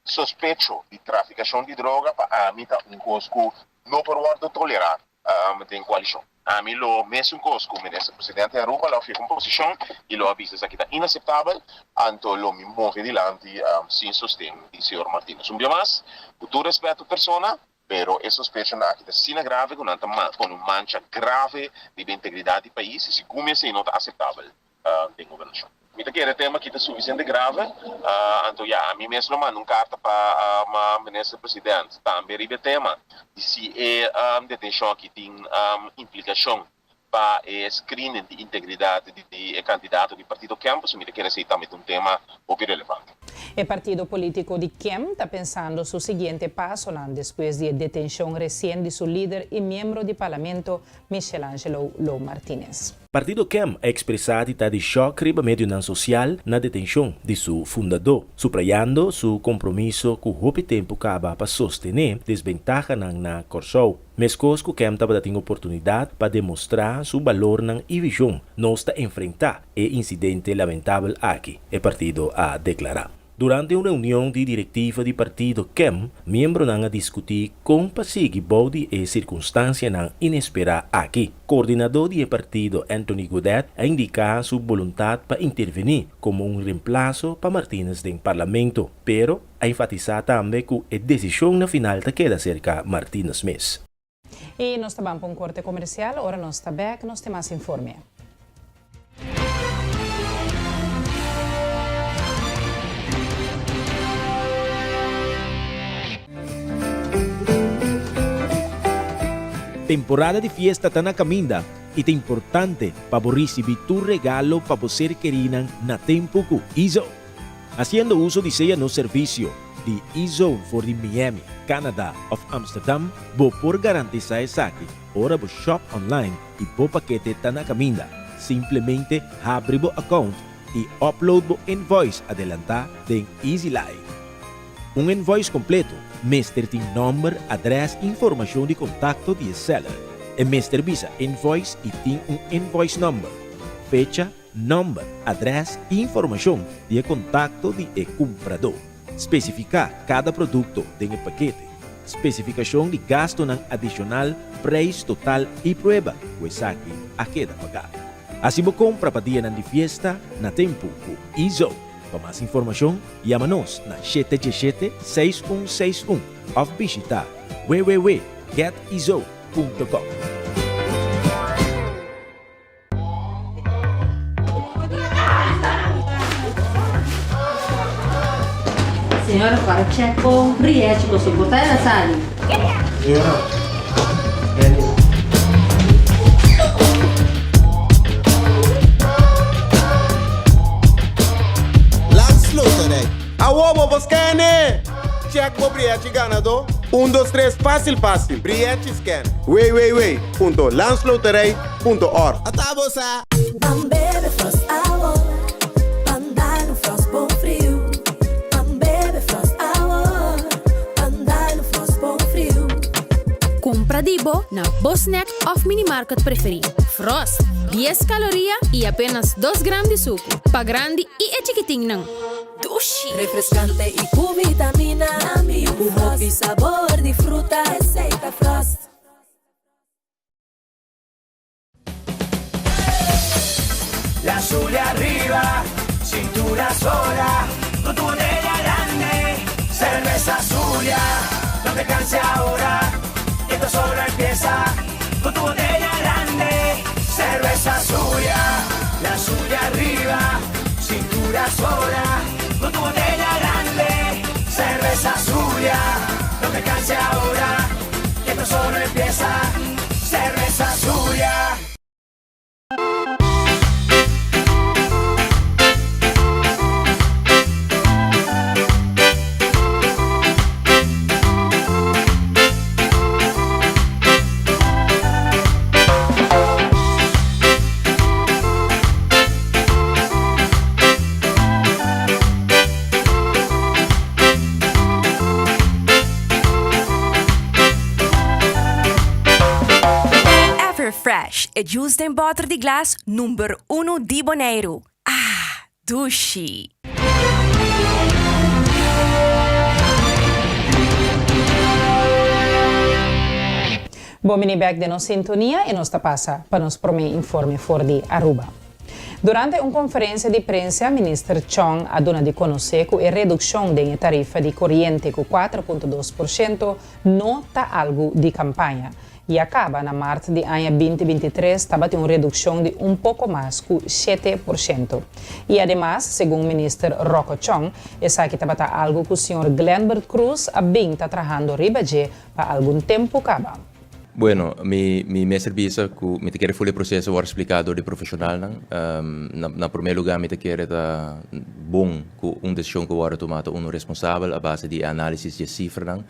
sospecho di trafikashon di droga pa ami ta un kos ku no por wòrdu tolerá den koalishon. Ami lo mesun kos ku Minister Presidente di Aruba, lo a fiha un posishon i lo a bisa esaki ta inaseptabel, anto lo mi move dilanti sin sosten di señor Martinus. Un bia mas, ku tur respèt pa persona, pero e sospechonan aki ta asina grave ku nan ta pone un mancha grave riba integridat di pais i segun mi esei no ta aseptabel. den gobernashon. Mi ta kere e tema aki ta sufisiente grave, anto ya, ami mes lo manda un karta pa Minister President tambe riba e tema di si e detenshon aki tin implikashon pa e screening di integridat di e kandidato di partido KEM, pasobra mi ta kere esei tambe ta un tema hopi relevante. E partido politico di KEM ta pensando su siguiente pasonan despues di e detencion recien di su lider y miembro di parlamento Michelangelo Lo Martinez. Partido KEM a ekspresá di ta di shòk riba medionan sosial na detenshon di su fundadó, suprayando su kompromiso ku hopi tempu kaba pa sostené desbentahanan na Kòrsou. Meskos ku KEM tabata tin oportunidat pa demostrá su balornan i vishon, nos ta enfrentá e insidente lamentabel aki, e partido a deklará. Durante un reunion di direktiva di partido kem, miembronan a diskutí kon pa sigui bou di e sirkunstansianan inesperá aki. Koordinadó di e partido Anthony Godett a indiká su boluntat pa intervení komo un remplaso pa Martines den parlamento, pero a enfatisá tambe ku e desishon na final ta keda serka Martines mes. I nos ta ban pa un korte komersial, ora nos ta bèk nos tin mas informe. Temporada di fiesta ta na kaminda i ta importante pa bo risibí tur regalo pa bo ser kerínan na tempu ku Izo. Hasiendo uso di sea nos servisio di e-zone for di Miami, Canada of Amsterdam, bo por garantisa esaki ora bo shop online y bo pakete ta na caminda. Simplemente habri bo account y upload bo invoice adelanta den EasyLive. Un invoice completo mester tin nomber, adres y informacion di contacto di e seller. E mester bisa invoice y tin un invoice number, fecha, Nòmber, adrès i informashon di e kontakto di e kumpradó. Spesifiká kada produkto den e pakete. Spesifikashon di gastunan adishonal, preis total i prueba ku esaki a keda pagá. Hasi bo kompra pa dianan di fiesta na tempu ku Ezo. Pa mas informashon, yama nos na shete diesshete, seis un seis un òf bishitá www getizo punto com. Señora para check bo rièchi bo soporta el a sali. Señora, Benny. Landsloterij. Awo bo por scan e! Check bo brièchi ganadó. Un dos tres fásil fásil. Brièchi scan. www.landsloterij. Punto org. Ata bo sa! Ban bebe Frost awor, ban dal un Frost bon friu. Ban bebe Frost awor, ban dal un Frost bon friu. Kumpra di bo na bo snack òf minimarket preferí. Frost, dies kaloria i apenas dos gram di suku. Pa grandi i e chikitinnan. Dushi! Refrescante i ku vitamina. Ku hopi sabor di fruta. Esei ta Frost. La Zulia arriba, cintura sola, con tu botella grande, cerveza Zulia, no te canses ahora, que esto solo empieza, con tu botella grande, cerveza Zulia, la Zulia arriba, cintura sola, con tu botella grande, cerveza Zulia, no te canses ahora, que esto solo empieza, cerveza Zulia. Everfresh, e juice den bòter di glas number unu di Boneiru. Ah, dushi! Bon bini bek den nos sintonia y nos ta pasa pa nos prome informe for di Aruba. Durante un konferensia di prensa, Minister Chong a duna di konosé ku e redukshon den e tarifa di koriente ku 4.2% no ta algu di kampaña. Ya kaba na mart di aña 2023 tabatin un redukshon di un poko mas ku 7%. I ademas, segun Minister Rocco Chong, esaki tabata algu ku señor Glenbert Croes a bin ta trahando riba dje pa algun tempu kaba. Bueno, mi mi mester bisa ku mi ta kere ful e proseso wòrdu spliká dor di profeshonalnan. Na na promé lugá mi ta kere ta bon ku un desishon ku wòrdu tumá ta unu responsabel a base di e análisis di e sifranan.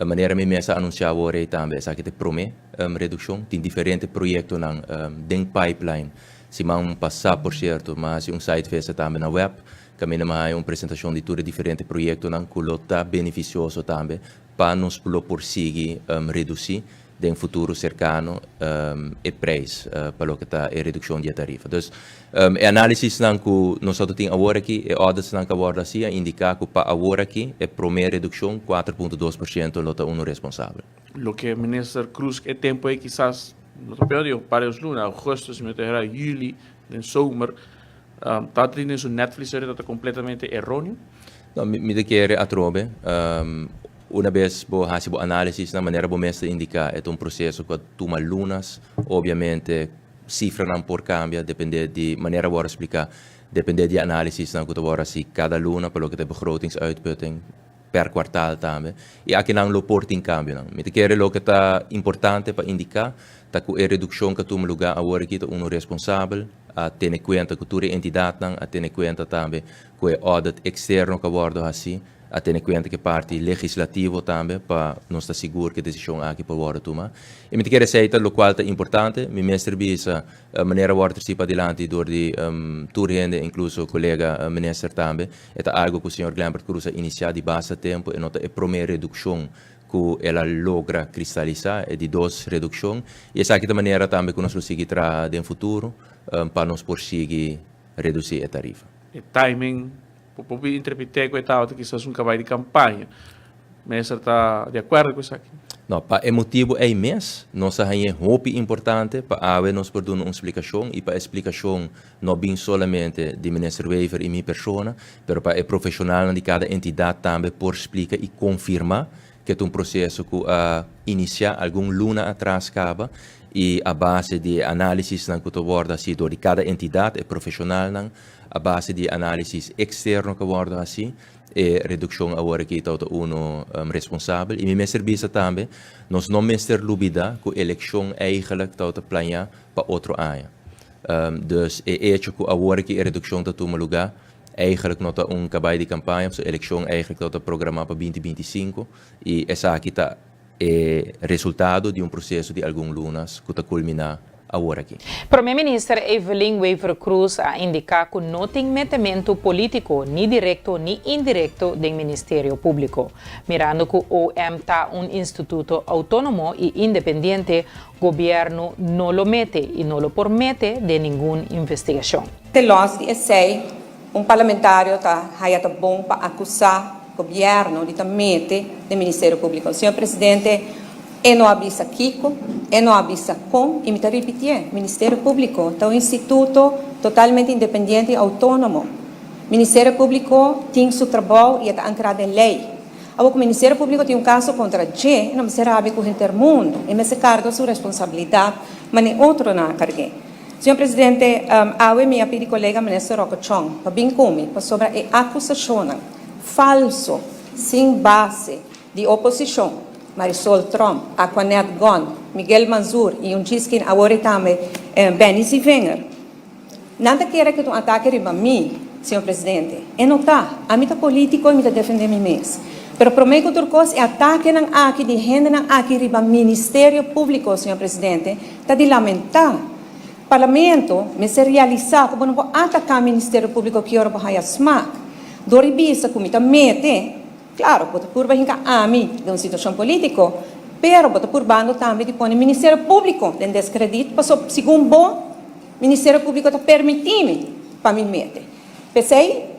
Manera mi mes a anunsiá awor ei tambe esaki ta e promé redukshon. Tin diferente proyektonan den pipeline. Siman pasá por sierto m'a hasi un site visit tambe na web kaminda m'a haña un presentashon di tur e diferente proyektonan ku lo ta benefisioso tambe pa nos lo por sigui redusí den futuro serkano e preis pa loke ta e redukshon di e tarifa. Dus e análisisnan ku nos a tin awor aki, e auditsnan ku a wòrdu hasi a indiká ku pa awor aki e promé redukshon, 4.2%, lo ta unu responsabel. Loke Minister Croes e tempo ei kisas no ta peor di varios luna, augustus, mi ta hera juli, den zomer, ta tin den su netvlies ta completamente eroneo? No, mi ta kere atrobe. Una bes bo hasi bo análisis na manera bo mes ta indiká, e ta un proseso ku a tuma lunas. Obviamente sifranan por kambia dependé di manera bo a spliká, dependé di e análisisnan ku ta wòrdu hasi kada luna pa loke ta e begrotingsuitputting per kwartaal tambe. I akinan lo por tin kambionan. Mi ta kere loke ta importante pa indiká ta ku e redukshon ku a tuma lugá awor aki ta unu responsabel, a tene kuenta ku tur e entidatnan, a tene kuenta tambe ku e audit eksterno ku a wòrdu hasi. A tene kuenta ku e parti legislativo tambe pa nos ta sigur ku e desishon aki por wòrdu tuma. I mi ta kere esei ta lokual ta importante. Mi mester bisa manera a wòrdu trasí padilanti dor di tur hende inkluso kolega minister tambe. E ta algu ku señor Glenbert Croes a inisiá di basta tempu. E no ta e promé redukshon ku el a logra kristalisá, e di dos redukshon. I esaki ta manera tambe ku nos lo sigui traha den futuro pa nos por sigui redusí e tarifa. E timing Bo por bin interpret'é ku e tabata kisas un kabai di kampaña. Minister ta di akuerdo ku esaki? No, pa e motibu ei mes, nos a hañ'é hopi importante pa awe nos por duna un splikashon i pa e splikashon no bin solamente di Minister Wever i mi persona, pero pa e profeshonalnan di kada entidat tambe por splika i konfirmá ku e ta un proseso ku a inisiá algun luna atras kaba i a base di e análisisnan ku ta wòrdu hasí dor di kada entidat, e profeshonalnan, A base di análisis eksterno ku a wòrdu hasí, e redukshon awor aki ta ota unu responsabel. I mi mester bisa tambe, nos no mester lubidá ku elekshon eigelijk ta ota plañá pa otro aña. Dus e echo ku awor aki e redukshon ta tuma lugá, eigelijk no ta un kabai di kampaña, pasobra elekshon eigelijk ta ota programá pa 2025 i esaki ta E resultado di un proseso di algun lunas ku ta kulminá awor aki. Prome Minister Evelyn Wever-Croes a indiká ku no tin metementu polítiko ni direkto ni indirekto den Ministerio Públiko. Mirando ku OM ta un instituto outónomo i independiente, gobièrnu no lo mete i no lo por mete den ningun investigashon. Te lòs di esei, un parlamentario ta haya ta bon pa akusá Gobierno di ta mete den Ministerio Publico. Señor Presidente, e no a bisa kico, e no a bisa con, y mi ta ripitié, Ministerio Publico ta un instituto totalmente independiente y autonomo. Ministerio Publico tin su trabou y e ta ancra den ley. Awor cu Ministerio Publico tin un caso contra dje, e no mester rabia cu henter mundo, e mester carga su responsabilidad mane otronan a cargu'é. Señor Presidente, awe mi a pidi colega Minister Rocco Chong pa bin cu mi pasobra e acusacionnan falso, sin base, di oposicion, Marisol Tromp, Aquanet Gon, Miguel Manzoor y un chiskin awor y tambe Benny Zievinger. Nan ta kere cu ta un atake riba mi, Señor Presidente. E no ta. Ami ta politico y mi ta defende mi mes. Pero prome cu tur cos e atakenan aki di hendenan aki riba Ministerio Publico, Señor Presidente, Ta di lamentá. Parlamento mester realisá ku bo no por ataká Ministerio Públiko ki ora bo haya smak. Dor di bisa ku mi ta mete, klaro, bo ta purba hinka ami den un situashon polítiko, pero bo ta purbando tambe di pone Ministerio Públiko den deskredit pasobra segun bo Ministerio Públiko ta permití mi pa mi mete. P'esei.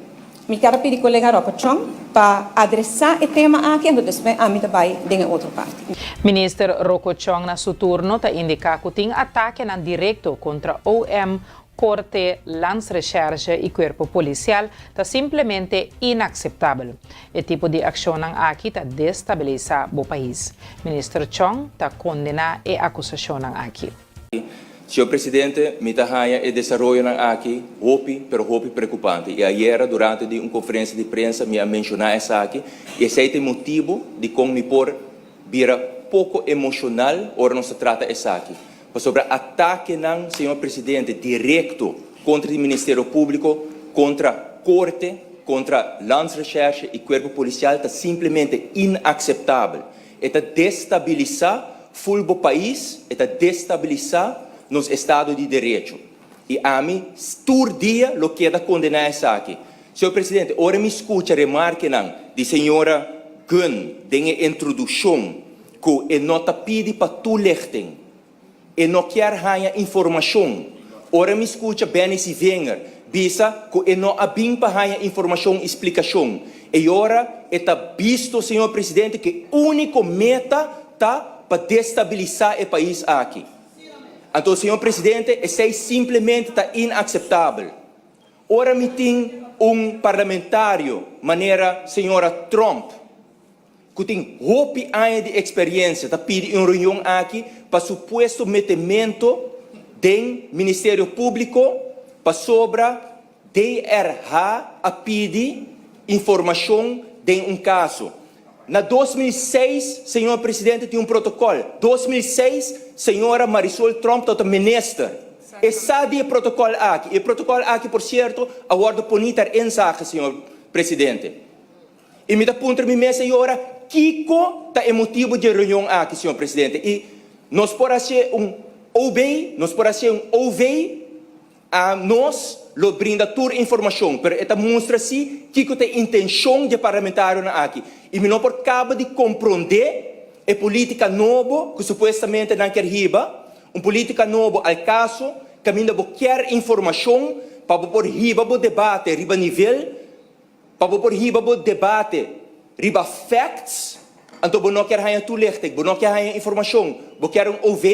Mi kier a pidi kolega Rocco Chong pa adresá e tema aki anto despues ami ta bai den e otro parti. Minister Rocco Chong na su turno ta indiká ku tin atakenan direkto kontra OM, Korte, Landsrecherche i Kuerpo Polisial ta simplemente inakseptabel. E tipo di akshonnan aki ta destabilisá bo pais. Minister Chong ta kondená e akusashonnan aki. Señor Presidente, mi ta haña e desaroyonan aki hopi, pero hopi preocupante. Y ayera durante di un conferencia di prensa mi a menciona esaki y esey ta e motibo di con mi por bira poco emocional ora nos ta trata esaki. Pasobra atakenan, Señor Presidente, directo contra di Ministerio Publico, contra Corte, contra Landsrecherche y Cuerpo Policial ta simplemente inaceptabel. E ta destabilisa ful bo pais, e ta destabilisa nos estado di derecho. I ami tur dia lo keda kondená esaki. Señor Presidente, ora mi skucha remarkenan di señora Gunn den e introdukshon ku e no ta pidi pa toelichting, e no kier haña informashon. Ora mi skucha Benny Sievinger bisa ku e no a bin pa haña informashon i splikashon, e ora e ta bisto, señor Presidente, ku e úniko meta ta pa destabilisá e pais aki. Anto, señor Presidente, esei simplemente ta inakseptabel. Ora mi tin un parlamentario manera señora Tromp, ku tin hopi aña di eksperiencia ta pidi un reunion aki pa supuesto metemento den Ministerio Publico pasobra DRH a pidi informacion den un caso. Na 2006, señor Presidente, tin un protocol. 2006, señora Marisol Tromp tabata minister. E sa di e protocol aki. E protocol aki, por cierto, a wordo poni ter inzage, señor Presidente. I mi ta puntra mi mes ei ora, kiko ta e motibu dje reunion aki, señor Presidente? I nos por hacié un OB, nos por hacié un OV, a nos lo brinda tur informacion, pero e ta mustra si kiko ta e intencion dje parlamentarionan aki. I mi no por caba di comprende e politica nobo cu supuestamente nan kier hiba, un politica nobo al caso, caminda bo kier informacion pa bo por hiba bo debate riba nivel, Pa bo por hiba bo debate riba facts, anto bo no kier haña toelichting, bo no kier haña informacion, bo kier un OV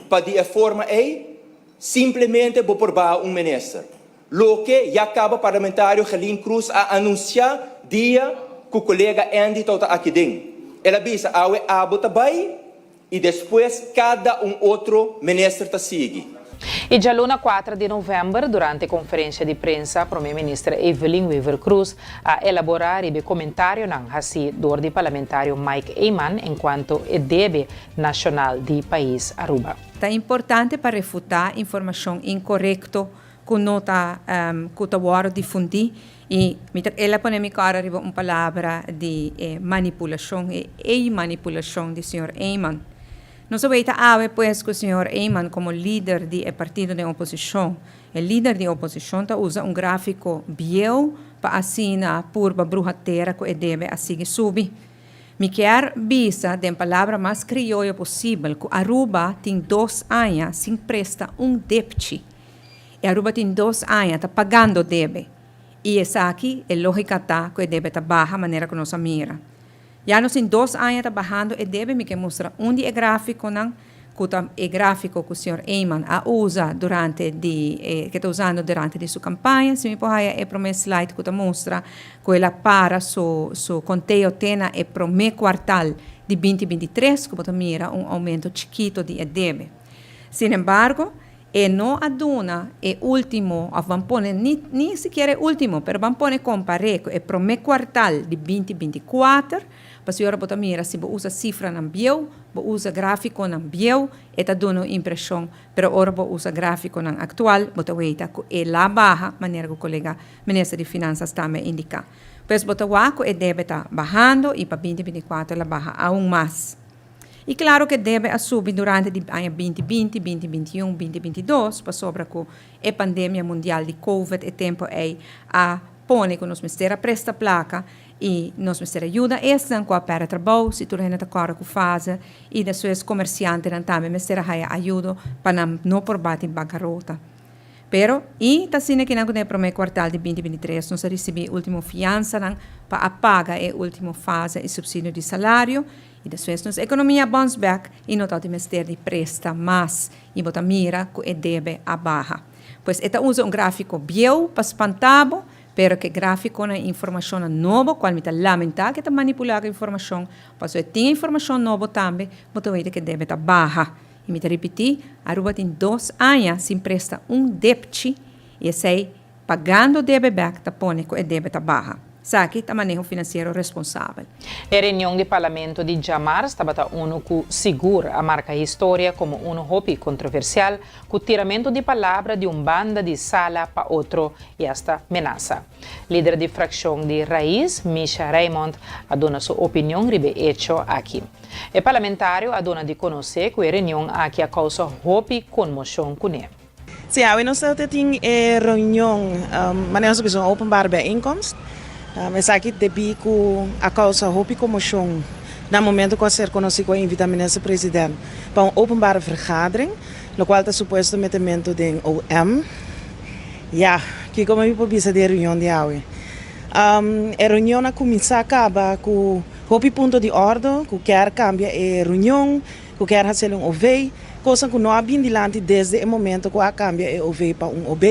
pa di e forma ey simplemente bo por baha un minister. Loke ya caba parlamentario Gerlien Croes a anuncia dia cu colega Andy tawata aki den. El a bisa awe abo ta bay I despues kada un otro minister ta sigui. E djaluna kuater di novèmber, durante konferensha di prensa, Prome Minister Evelyn Wever-Croes a elaborá riba e komentarionan hasí dor di parlamentario Mike Eman enkuanto e debe nashonal di pais Aruba. Ta importante pa refutá informashon inkorekto ku no ta ku ta wòrdu difundí i mi ta el a pone mi kòrda riba un palabra di e manipulashon e ei manipulashon di señor Eman. Nos a weita awe pues ku señor Eman komo lider di e partido den oposishon e lider di oposishon ta usa un grafiko bieu pa asina purba bruha tera ku e debe a sigui subi. Mi kier bisa den palabra mas krioyo posibel ku Aruba tin dos aña sin presta un depchi. E Aruba tin dos aña ta pagando debe y esaki e logica ta cu e debe ta baha manera cu nos a mira. Ya nos tin dos aña ta bahando e debe mi ke mustra un di e graficonan cu ta e grafico cu señor Eman a usa durante di e ke ta usando durante di su campaña. Si mi por haya e prome slide cu ta mustra cu el a para su su conteo te na e prome cuartal di binti 23 cu bo ta mira un aumento chikito di e debe. Sin embargo, E no a duna e ultimo, of ban pone ni ni sikiera e ultimo, pero ban pone kompar'é ku e promé kuartal di binti 24, pasobra ora bo ta mira si bo usa sifranan bieu, bo usa grafikonan bieu, e ta duna un impreshon, pero ora bo usa grafikonan aktual, bo ta weita ku e la baha, manera ku kolega Minister di Finansas tambe a indiká. Pues bo ta wak ku e debe ta bahando i pa binti 24 el a baha aun mas. I klaro ku e debe a subi durante di aña binti 20, binti 21, binti 22, pasobra ku e pandemia mundial di covid e tempu ei a pone ku nos mester a presta plaka i nos mester a yuda esnan ku a pèrdè trabou, si tur hende ta kòrda ku fase i despues komersiantenan tambe mester a haya ayudo pa nan no por bati bankarota. Pero, i ta asina kinan ku den e promé kuartal di binti 23 nos a risibí último fiansanan pa a paga e último fase i supsidio di salario, I despues nos ekonomia a bounce back i no tabatin mester di presta mas i bo ta mira ku e debe a baha. Pues e ta usa un grafiko bieu pa spanta bo, pero ku e grafikonan i informashonnan nobo, kual mi ta lamentá ku e ta manipulá ku informashon, pasobra e tin e informashon nobo tambe, bo ta weta ku e debe ta baha. I mi ta ripití, Aruba tin dos aña sin presta un depchi i esei Pagando debe bek ta pone ku e debe ta baha. Esaki ta maneho finansiero responsabel. E reunion di Parlamento di djamars tabata unu ku sigur a marka historia komo unu hopi kontroversial, ku tiramentu di palabra di un banda di sala pa otro i asta menasa. Lider di frakshon di Raiz, Misha Raymond, a duna su opinion riba e echo aki. E parlamentario a duna di konosé ku e reunion aki a kousa hopi konmoshon kuné. Sí, awe nos ta tin e reunion, manera nos ta bisa un openbare bijeenkomst. Esaki debí ku a kousa hopi komoshon na momento ku a ser konosí ku a invitá Minister President pa un openbare vergadering, lokual ta supuesto metemento den OM. Ya, kiko mi por bisa di e reunion di awe? E reunion a kuminsá kaba ku hopi punto di òrdu, ku kier kambia e reunion, ku kier hasiel un OV, kosnan ku no a bin dilanti desde e momento ku a kambia e OV pa un OB.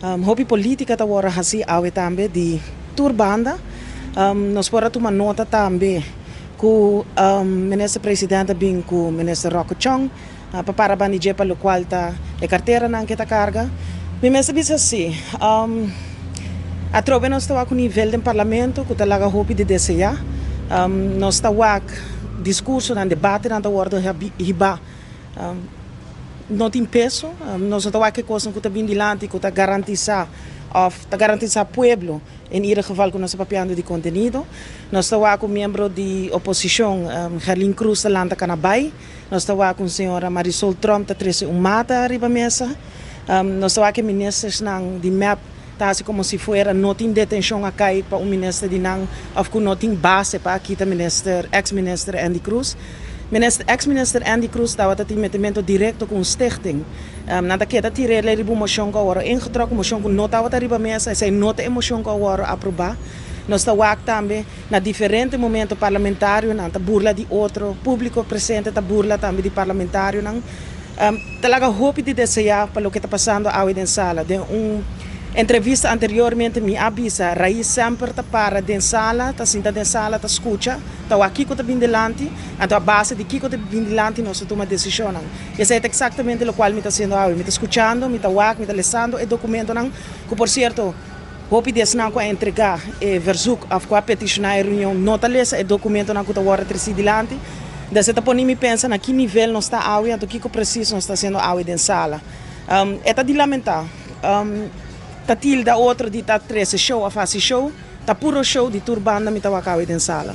Hopi politica ta worde haci awe tambe di tur banda. Nos por a tuma nota tambe cu Minister President a bin cu Minister Rocco Chong pa para banda di dje pa locual ta e carteranan ke ta carga. Mi mester bisa si, atrobe nos ta wak un nivel den Parlamento cu ta laga hopi di desea. Nos ta wak discursonan, debatenan ta worde hiba. No tin peso, nos no ta wak e kosnan ku ta bin dilanti ku ta garantisá òf ta garantisá pueblo, en ieder geval ku nos ta papiando di kontenido. Nos ta wak un miembro di oposishon, Gerlin Cruz ta lanta kana bai, nos ta wak un señora Marisol Tromp ta trese un mata riba mesa, nos ta wak e ministersnan di mep ta hasi komo si fuera no tin detenshon a kai pa un minister di nan òf ku no tin base pa a kita minister, eks minister Endy Croes. Minister, eks minister Endy Croes tabata tin metemento direkto ku un stichting. Nan ta keda tir'el riba un moshon ku a wòrdu ingetròk, un moshon ku no tabata riba mesa, esei no ta e moshon ku a wòrdu aprobá. Nos ta wak tambe na diferente momento parlamentarionan ta burla di otro, públiko presente ta burla tambe di parlamentarionan. Ta laga hopi di deseá pa loke ta pasando awe den sala. Den un entrevista anteriormente mi a bisa, Rais semper ta para den sala, ta sinta den sala ta skucha, ta wak kiko ta bin dilanti, anto a base di kiko ta bin dilanti nos ta tuma desishonnan. Esei ta eksaktamente lokual mi ta hasiendo awe. Mi ta skuchando, mi ta wak, mi ta lesando e dokumentonan, ku por sierto hopi di esnan ku a entregá e verzoek òf ku a petishoná e reunion no ta lesa e dokumentonan ku ta wòrdu tresí dilanti. Des e ta pone mi pensa na ki nivel nos ta awe anto kiko presis nos ta hasiendo awe den sala. E ta di lamentá. Ta tilda otro di ta trese show of hasi show. Ta puro show di tur banda mi ta wak awe den sala.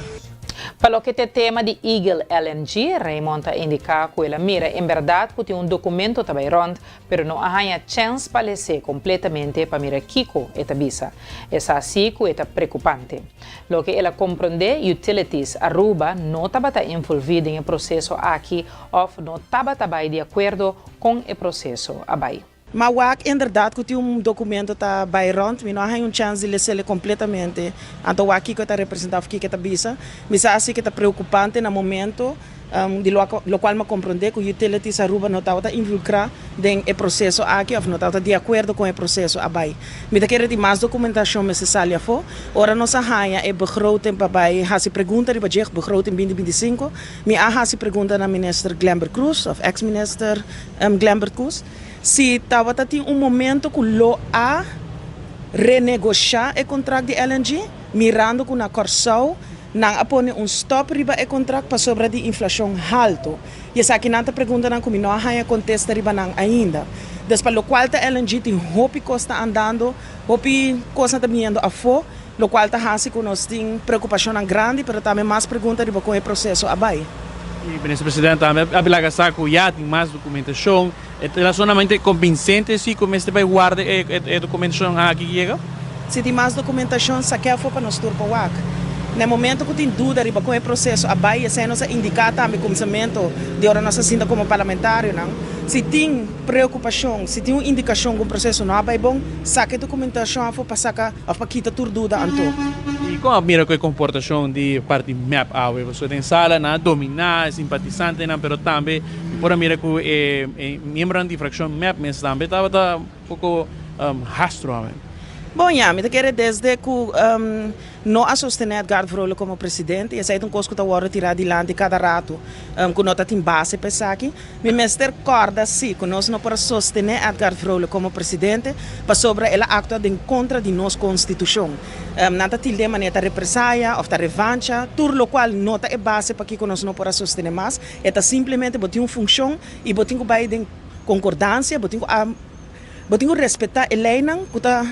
Pa loke ta e tema di Eagle LNG, Raymond a indiká ku el a mira en bèrdat ku tin un dokumento ta bai rònt, pero no a haña chèns pa les'é kompletamente pa mira kiko e ta bisa. E sa sí ku e ta preokupante. Loke el a komprondé, Utilities Aruba no tabata envolví den e proseso aki òf no tabata bai di akuerdo kon e proseso a bai. Ma wak inderdaad ku tin un dokumento ta bai rònt, mi no a haña un chèns di les'el kompletamente, anto wak kiko e ta representá òf kiko e ta bisa. Mi sa sí ku e ta preokupante na momento di lokual mi a komprondé ku Utilities Aruba no tabata involukrá den e proseso aki òf no tabata di akuerdo kon e proseso a bai. Mi ta kere di mas dokumentashon mester sali afó. Ora nos a haña e begroting pa bai hasi pregunta riba dje, begroting binti 25, mi a hasi pregunta na Minister Glenbert Croes òf eks Minister Glenbert Croes si tabata tin un momento ku lo a renegoshá e kontrakt di LNG mirando ku na Kòrsou Nan a pone un stop riba e contract pasobra di inflacion halto. Y esaki nan ta preguntanan cu mi no a haya contesta riba nan ainda. Dus pa locual ta LNG tin hopi cos ta andando, hopi cosnan ta biniendo afo, locual ta haci cu nos tin preocupacionnan grandi pero tambe mas pregunta riba con e proceso a bay. Y Minister President tambe a laga sa cu ya tin mas documentacion. E ta solamente convincente si cu mester bay warda e documentacion aki yega? Si tin mas documentacion, saque afo pa nos tur por wak. Na e momento cu tin duda riba con e proceso a bay, esey nos a indica tambe cuminsamento di ora nos a sinta como parlamentarionan. Si tin preocupacion, si tin un indicacion cu un proceso no a bay bon, saca e documentacion afo pa saca of pa kita tur duda anto. Y con a mira cu e comportacion di parti mep awe? Pasobra den sala nan a domina e simpatisantenan, pero tambe Mi por a mira ku e miembronan di frakshon mep mes tambe tabata un poko hastro awe. Bon ya, mi ta kere desde ku no a sostené Edgard Vrolijk komo presidente, i esei ta un kos ku ta wòrdu tirá dilanti kada ratu, ku no ta tin base pa esaki. Mi mester kòrda si ku nos no por a sostené Edgard Vrolijk komo presidente pasobra el a aktua den kontra di nos konstitushon. Nan ta tilde manera ta represaya òf ta revancha, tur lokual no ta e base pakiko nos no por a sostené mas. E ta simplemente bo tin un funcion y bo tin cu bay den concordancia, bo tin cu bo tin cu respeta e leynan cu ta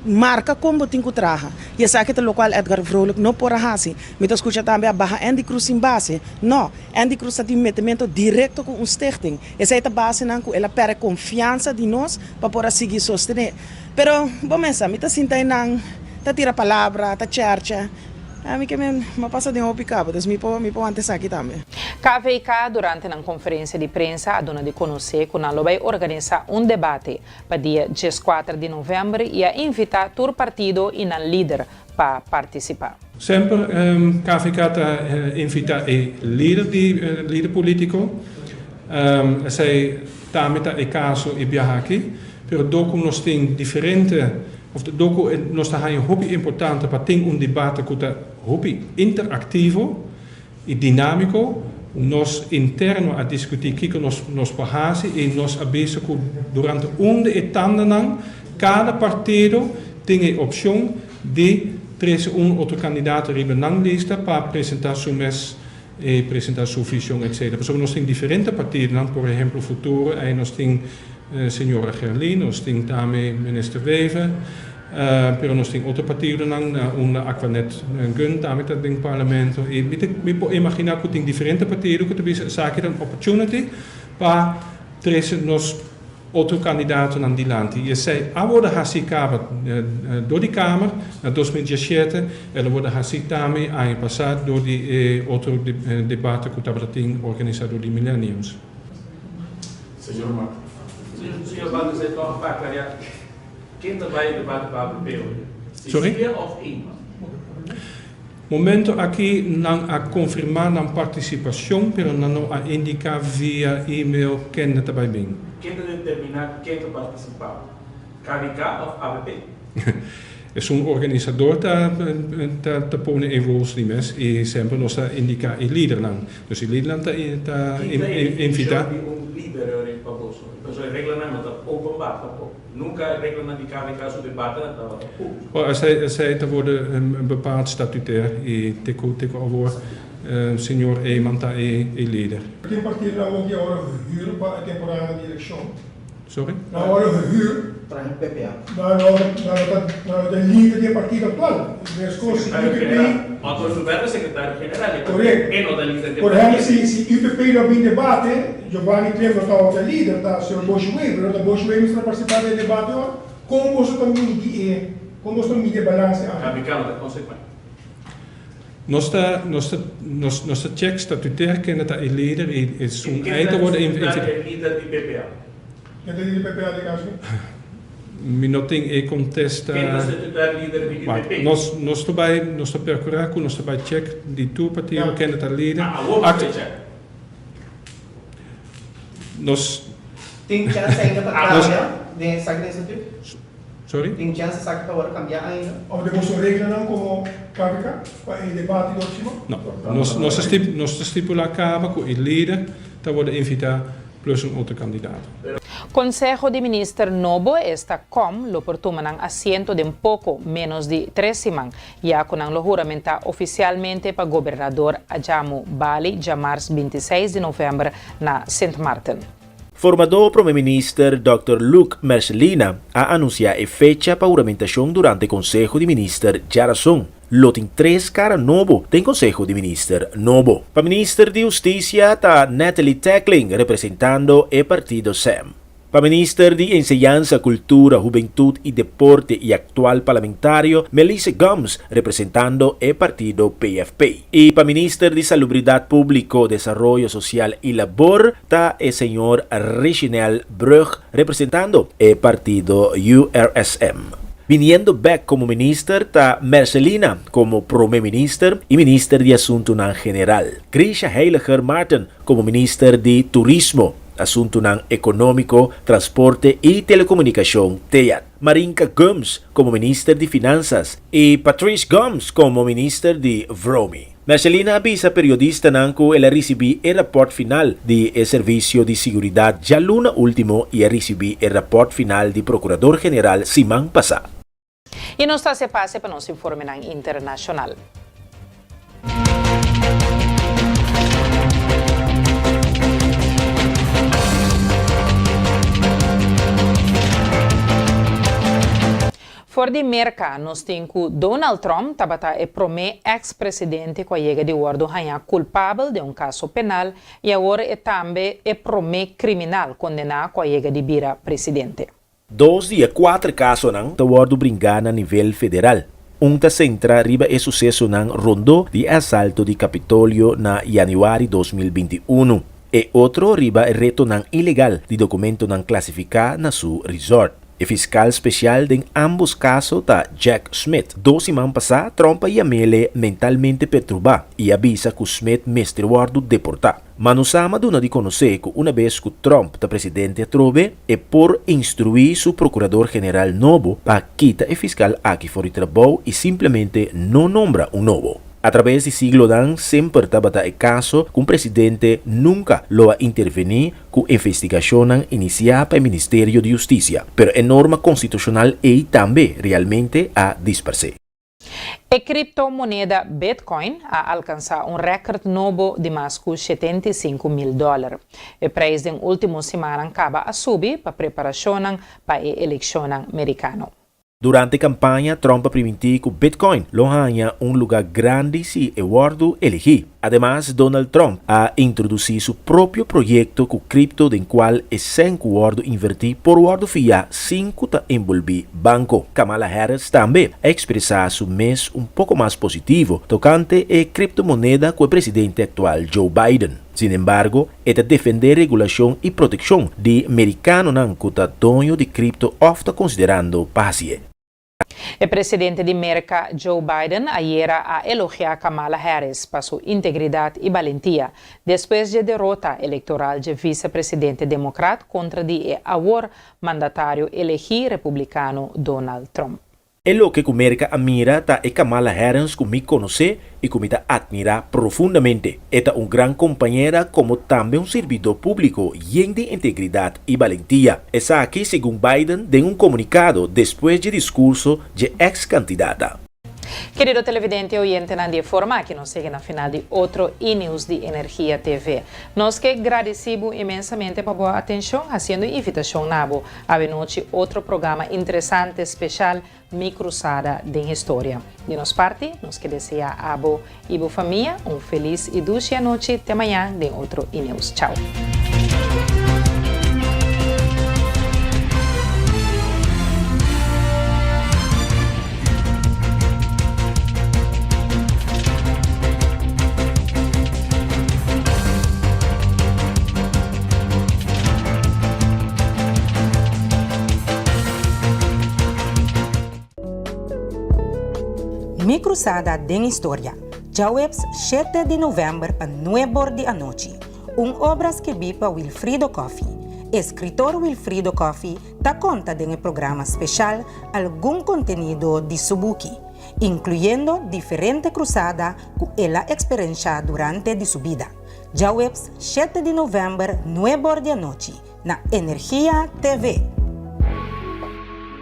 marka kon bo tin ku traha. I esaki ta lokual Edgar Vrolijk no por a hasi. Mi ta skucha tambe a baha Andy Cruz sin base. No, Andy Cruz ta tin metemento direkto ku un stichting. Esei ta basenan ku el a pèrdè konfiansa di nos pa por a sigui sostené. Pero bo mesa, mi ta sinta einan ta tira palabra, ta chèrchè. Mi ke men, mi a pasa den hopi kaba, dus mi por mi por wanta esaki tambe. KVK durante nan konferensia di prensa a duna di konosé ku nan lo bai organisá un debate pa dia dieskuater di novèmber i a invitá tur partido i nan lider pa partisipá. Semper KVK ta invitá e lider di lider polítiko. Esei tambe ta e kaso e biaha aki. Pero dor ku nos tin diferente òf dor ku nos ta haña hopi importante pa tin un debate ku ta hopi interaktivo i dinámiko, nos interno a diskutí kiko nos nos por hasi i nos a bisa ku durante un di e tandanan kada partido tin e opshon di trese un otro kandidato riba nan lista pa presentá su mes i presentá su vision etcetera. Pasobra nos tin diferente partidonan, por ehemplo Futuro, ei nos tin señora Gerlin, nos tin tambe minister Wever, pero nos tin otro partidonan na unda Aquanet Gun tambe ta den parlamento i mi ta mi por imaginá ku tin diferente partido ku ta bisa esaki ta un opportunity pa trese nos Otro kandidatonan dilanti i esei a worde hasi kaba dor di Kamer na 2017, el a worde hasi tambe aña pasá dor di e otro debate ku tabata tin organisá dor di Millenniums. Señor Martin. Señor Van der Zee, tòg pa aklariá, ken ta bai e debate pa ABP oye? Cecilia òf Eman? Momento aki nan a konfirmá nan partisipashon pero nan no a indiká via email kende ta bai bin. Ken ta determiná ken ta partisipá? KVK òf ABP? Esun organisador ta ta pone e rules di mes i semper nos ta indiká e lidernan. Dus e lidernan ta ta Ki ta e invitá. definishon di un lider pa boso? Pasobra e reglanan no ta openbaar tampoco. Nunca e reglanan di KVK su debatenan tabata público. Well, esei, esei ta worde bepaald statutair y te cu, te cu awor señor Eman ta e, e lider. Tin partidonan awor ki a worde gehuur pa e temporada di eleccion. Sorry? Nan a worde gehuur. Por ehempel PPA. Nan no, nan no ta, nan no ta e lider di e partido actual. Mescos si Secretario UPP. General. Otto Joubert ta secretario general e Correcto. e no ta lider di e Por ehempel partido. si, si UPP lo bin debate, Giovanni Klem no tabata e lider, ta señor Boshi Wever, no ta Boshi Wever mester a participá den e debate ora? Kon boso ta midi e, kon boso ta midi e balanse aki? KVK no ta consecuente. Nos ta, nos ta, nos, nos ta check statutair kende ta e lider i esun Ken ei ta ta worde statutair e lider di PPA? Ken ta lider di PPA den kaso? Mi no tin e contesta. Ken ta statutair lider di UPP? Nos, nos ta bai, nos ta percura cu nos ta bai check di tur partido kende ta lider. Ah, awor bo ta bai check? Nos. Tin chance ainda pa cambia den esaki den statuut? Sorry? Tin chance esaki pa worde cambia ainda? Of den boso reglanan como KVK pa e debate próximo? No. Nos, nos ta stip, nos ta stipula caba cu e lider ta worde invita plus un otro candidato. Conseho di Minister nobo, esta com, lo por tuma nan asiento den poco menos di tres siman. Ya ku nan lo huramentá ofisialmente pa gobernador Ajamu Bali djamars 26 di novèmber na Sint Maarten. Formadó Prome Minister dòkter Luc Mercelina a anunsiá e fecha pa huramentashon durante Konseho di Minister djarason. Lo tin tres kara nobo den Konseho di Minister nobo. Pa Minister di Hustisia ta Natalie Tackling representando e partido sem. Pa Minister di Enseñansa, Cultura, Hubentud y Deporte y actual Parlamentario Melissa Gumbs representando e partido PFP. Y pa Minister di Salubridad Publico, Desaroyo Social y Labor ta e señor Richinel Brug representando e partido URSM. Biniendo bek como Minister ta Mercelina como Prome Minister y Minister di Asuntonan General. Grisha Heyliger Martin como Minister di Turismo, Asuntunan Ekonómiko, Transporte i Telekomunikashon, TEAT, Marinka Gumbs komo Minister di Finansas i Patrice Gumbs komo Minister di Vromi. Mercelina a bisa periodistanan ku el a risibí e rapòrt final di e Servisio di Siguridat djaluna último i a risibí e rapòrt final di Prokurador General siman pasá. I nos ta hasi pase pa nos informenan internashonal. For di Merka, nos tin ku Donald Trump tabata e promé eks-presidente ku a yega di wòrdu hañá kulpabel den un kaso penal i awor e tambe e promé kriminal kondená ku a yega di bira presidente. Dos di e kuater kasonan ta wòrdu bringá na nivel federal. Un ta sentra riba e susesonan rondó di e asalto di Kapitolio na yanüari 2021. E otro riba e retonan ilegal di dokumentonan klasifiká na su resort. E fiskal spesial den ámbos kaso ta Jack Smith. Dos siman pasá Trump a yam'ele mentalmente perturbá i a bisa ku Smith mester wòrdu deportá. Manusama duna di konosé ku una bes ku Trump ta presidente atrobe, e por instruí su prokurador general nobo pa kita e fiskal aki for di trabou i simplemente no nombra un nobo. Atrabes di siglonan semper tabata e kaso ku un presidente nunka lo a intervení ku investigashonnan inisiá pa e Ministerio di Hustisia, pero e norma konstitushonal ei tambe realmente a disparsé. E kriptomoneda Bitcoin a alkansá un rèkert nobo di mas ku 75 mil dòler. E preis den último simannan kaba a subi pa preparashonnan pa e elekshonnan merikano. Durante kampaña, Trump a primintí ku Bitcoin lo haña un lugá grandi si e wòrdu eligí. Ademas, Donald Trump a introdusí su propio proyekto ku kripto den kual e sèn ku wòrdu invertí por wòrdu fiá sin ku ta enbolbí banko. Kamala Harris tambe a ekspresá su mes un poko mas positivo tokante e kriptomoneda ku e presidente aktual Joe Biden. Sin embargo, e ta defendé regulashon i protekshon di merikanonan ku ta doño di kripto òf ta konsiderando pa hasié. E presidente di Merka, Joe Biden, ayera a elogiá Kamala Harris pa su integridat i balentia, despues di derota elektoral di visepresidente demokrat kontra di e awor mandatario elegí republikano Donald Trump. E loke ku Merka a mira ta e Kamala Harris ku mi konosé i ku mi ta atmirá profundamente. E ta un gran kompañera komo tambe un sirbidó públiko yen di integridat i balentia. Esaki, segun Biden, den un komunikado despues di diskurso di eks-kandidata. Kerido televidente i oyentenan di e forma aki nos yega na final di otro e-news di Energia TV. Nos ke gradisí bo inmensamente pa bo atenshon, hasiendo invitashon na bo. Awenochi otro programa interesante spesial Mi Krusada den Historia. Di nos parti, nos ke deseá abo i bo famia un felis i dushi anochi te mañan den otro e-news. Chao. Mi Krusada den Historia, djaweps 7 di novèmber pa 9 or di anochi. Un obra skibí pa Wilfrido Coffie. Eskritor Wilfrido Coffie ta konta den e programa speshal algun kontenido di su buki, inkluyendo diferente krusada ku el a eksperenshá durante di su bida. Djaweps 7 di novèmber 9 or di anochi na Energia TV.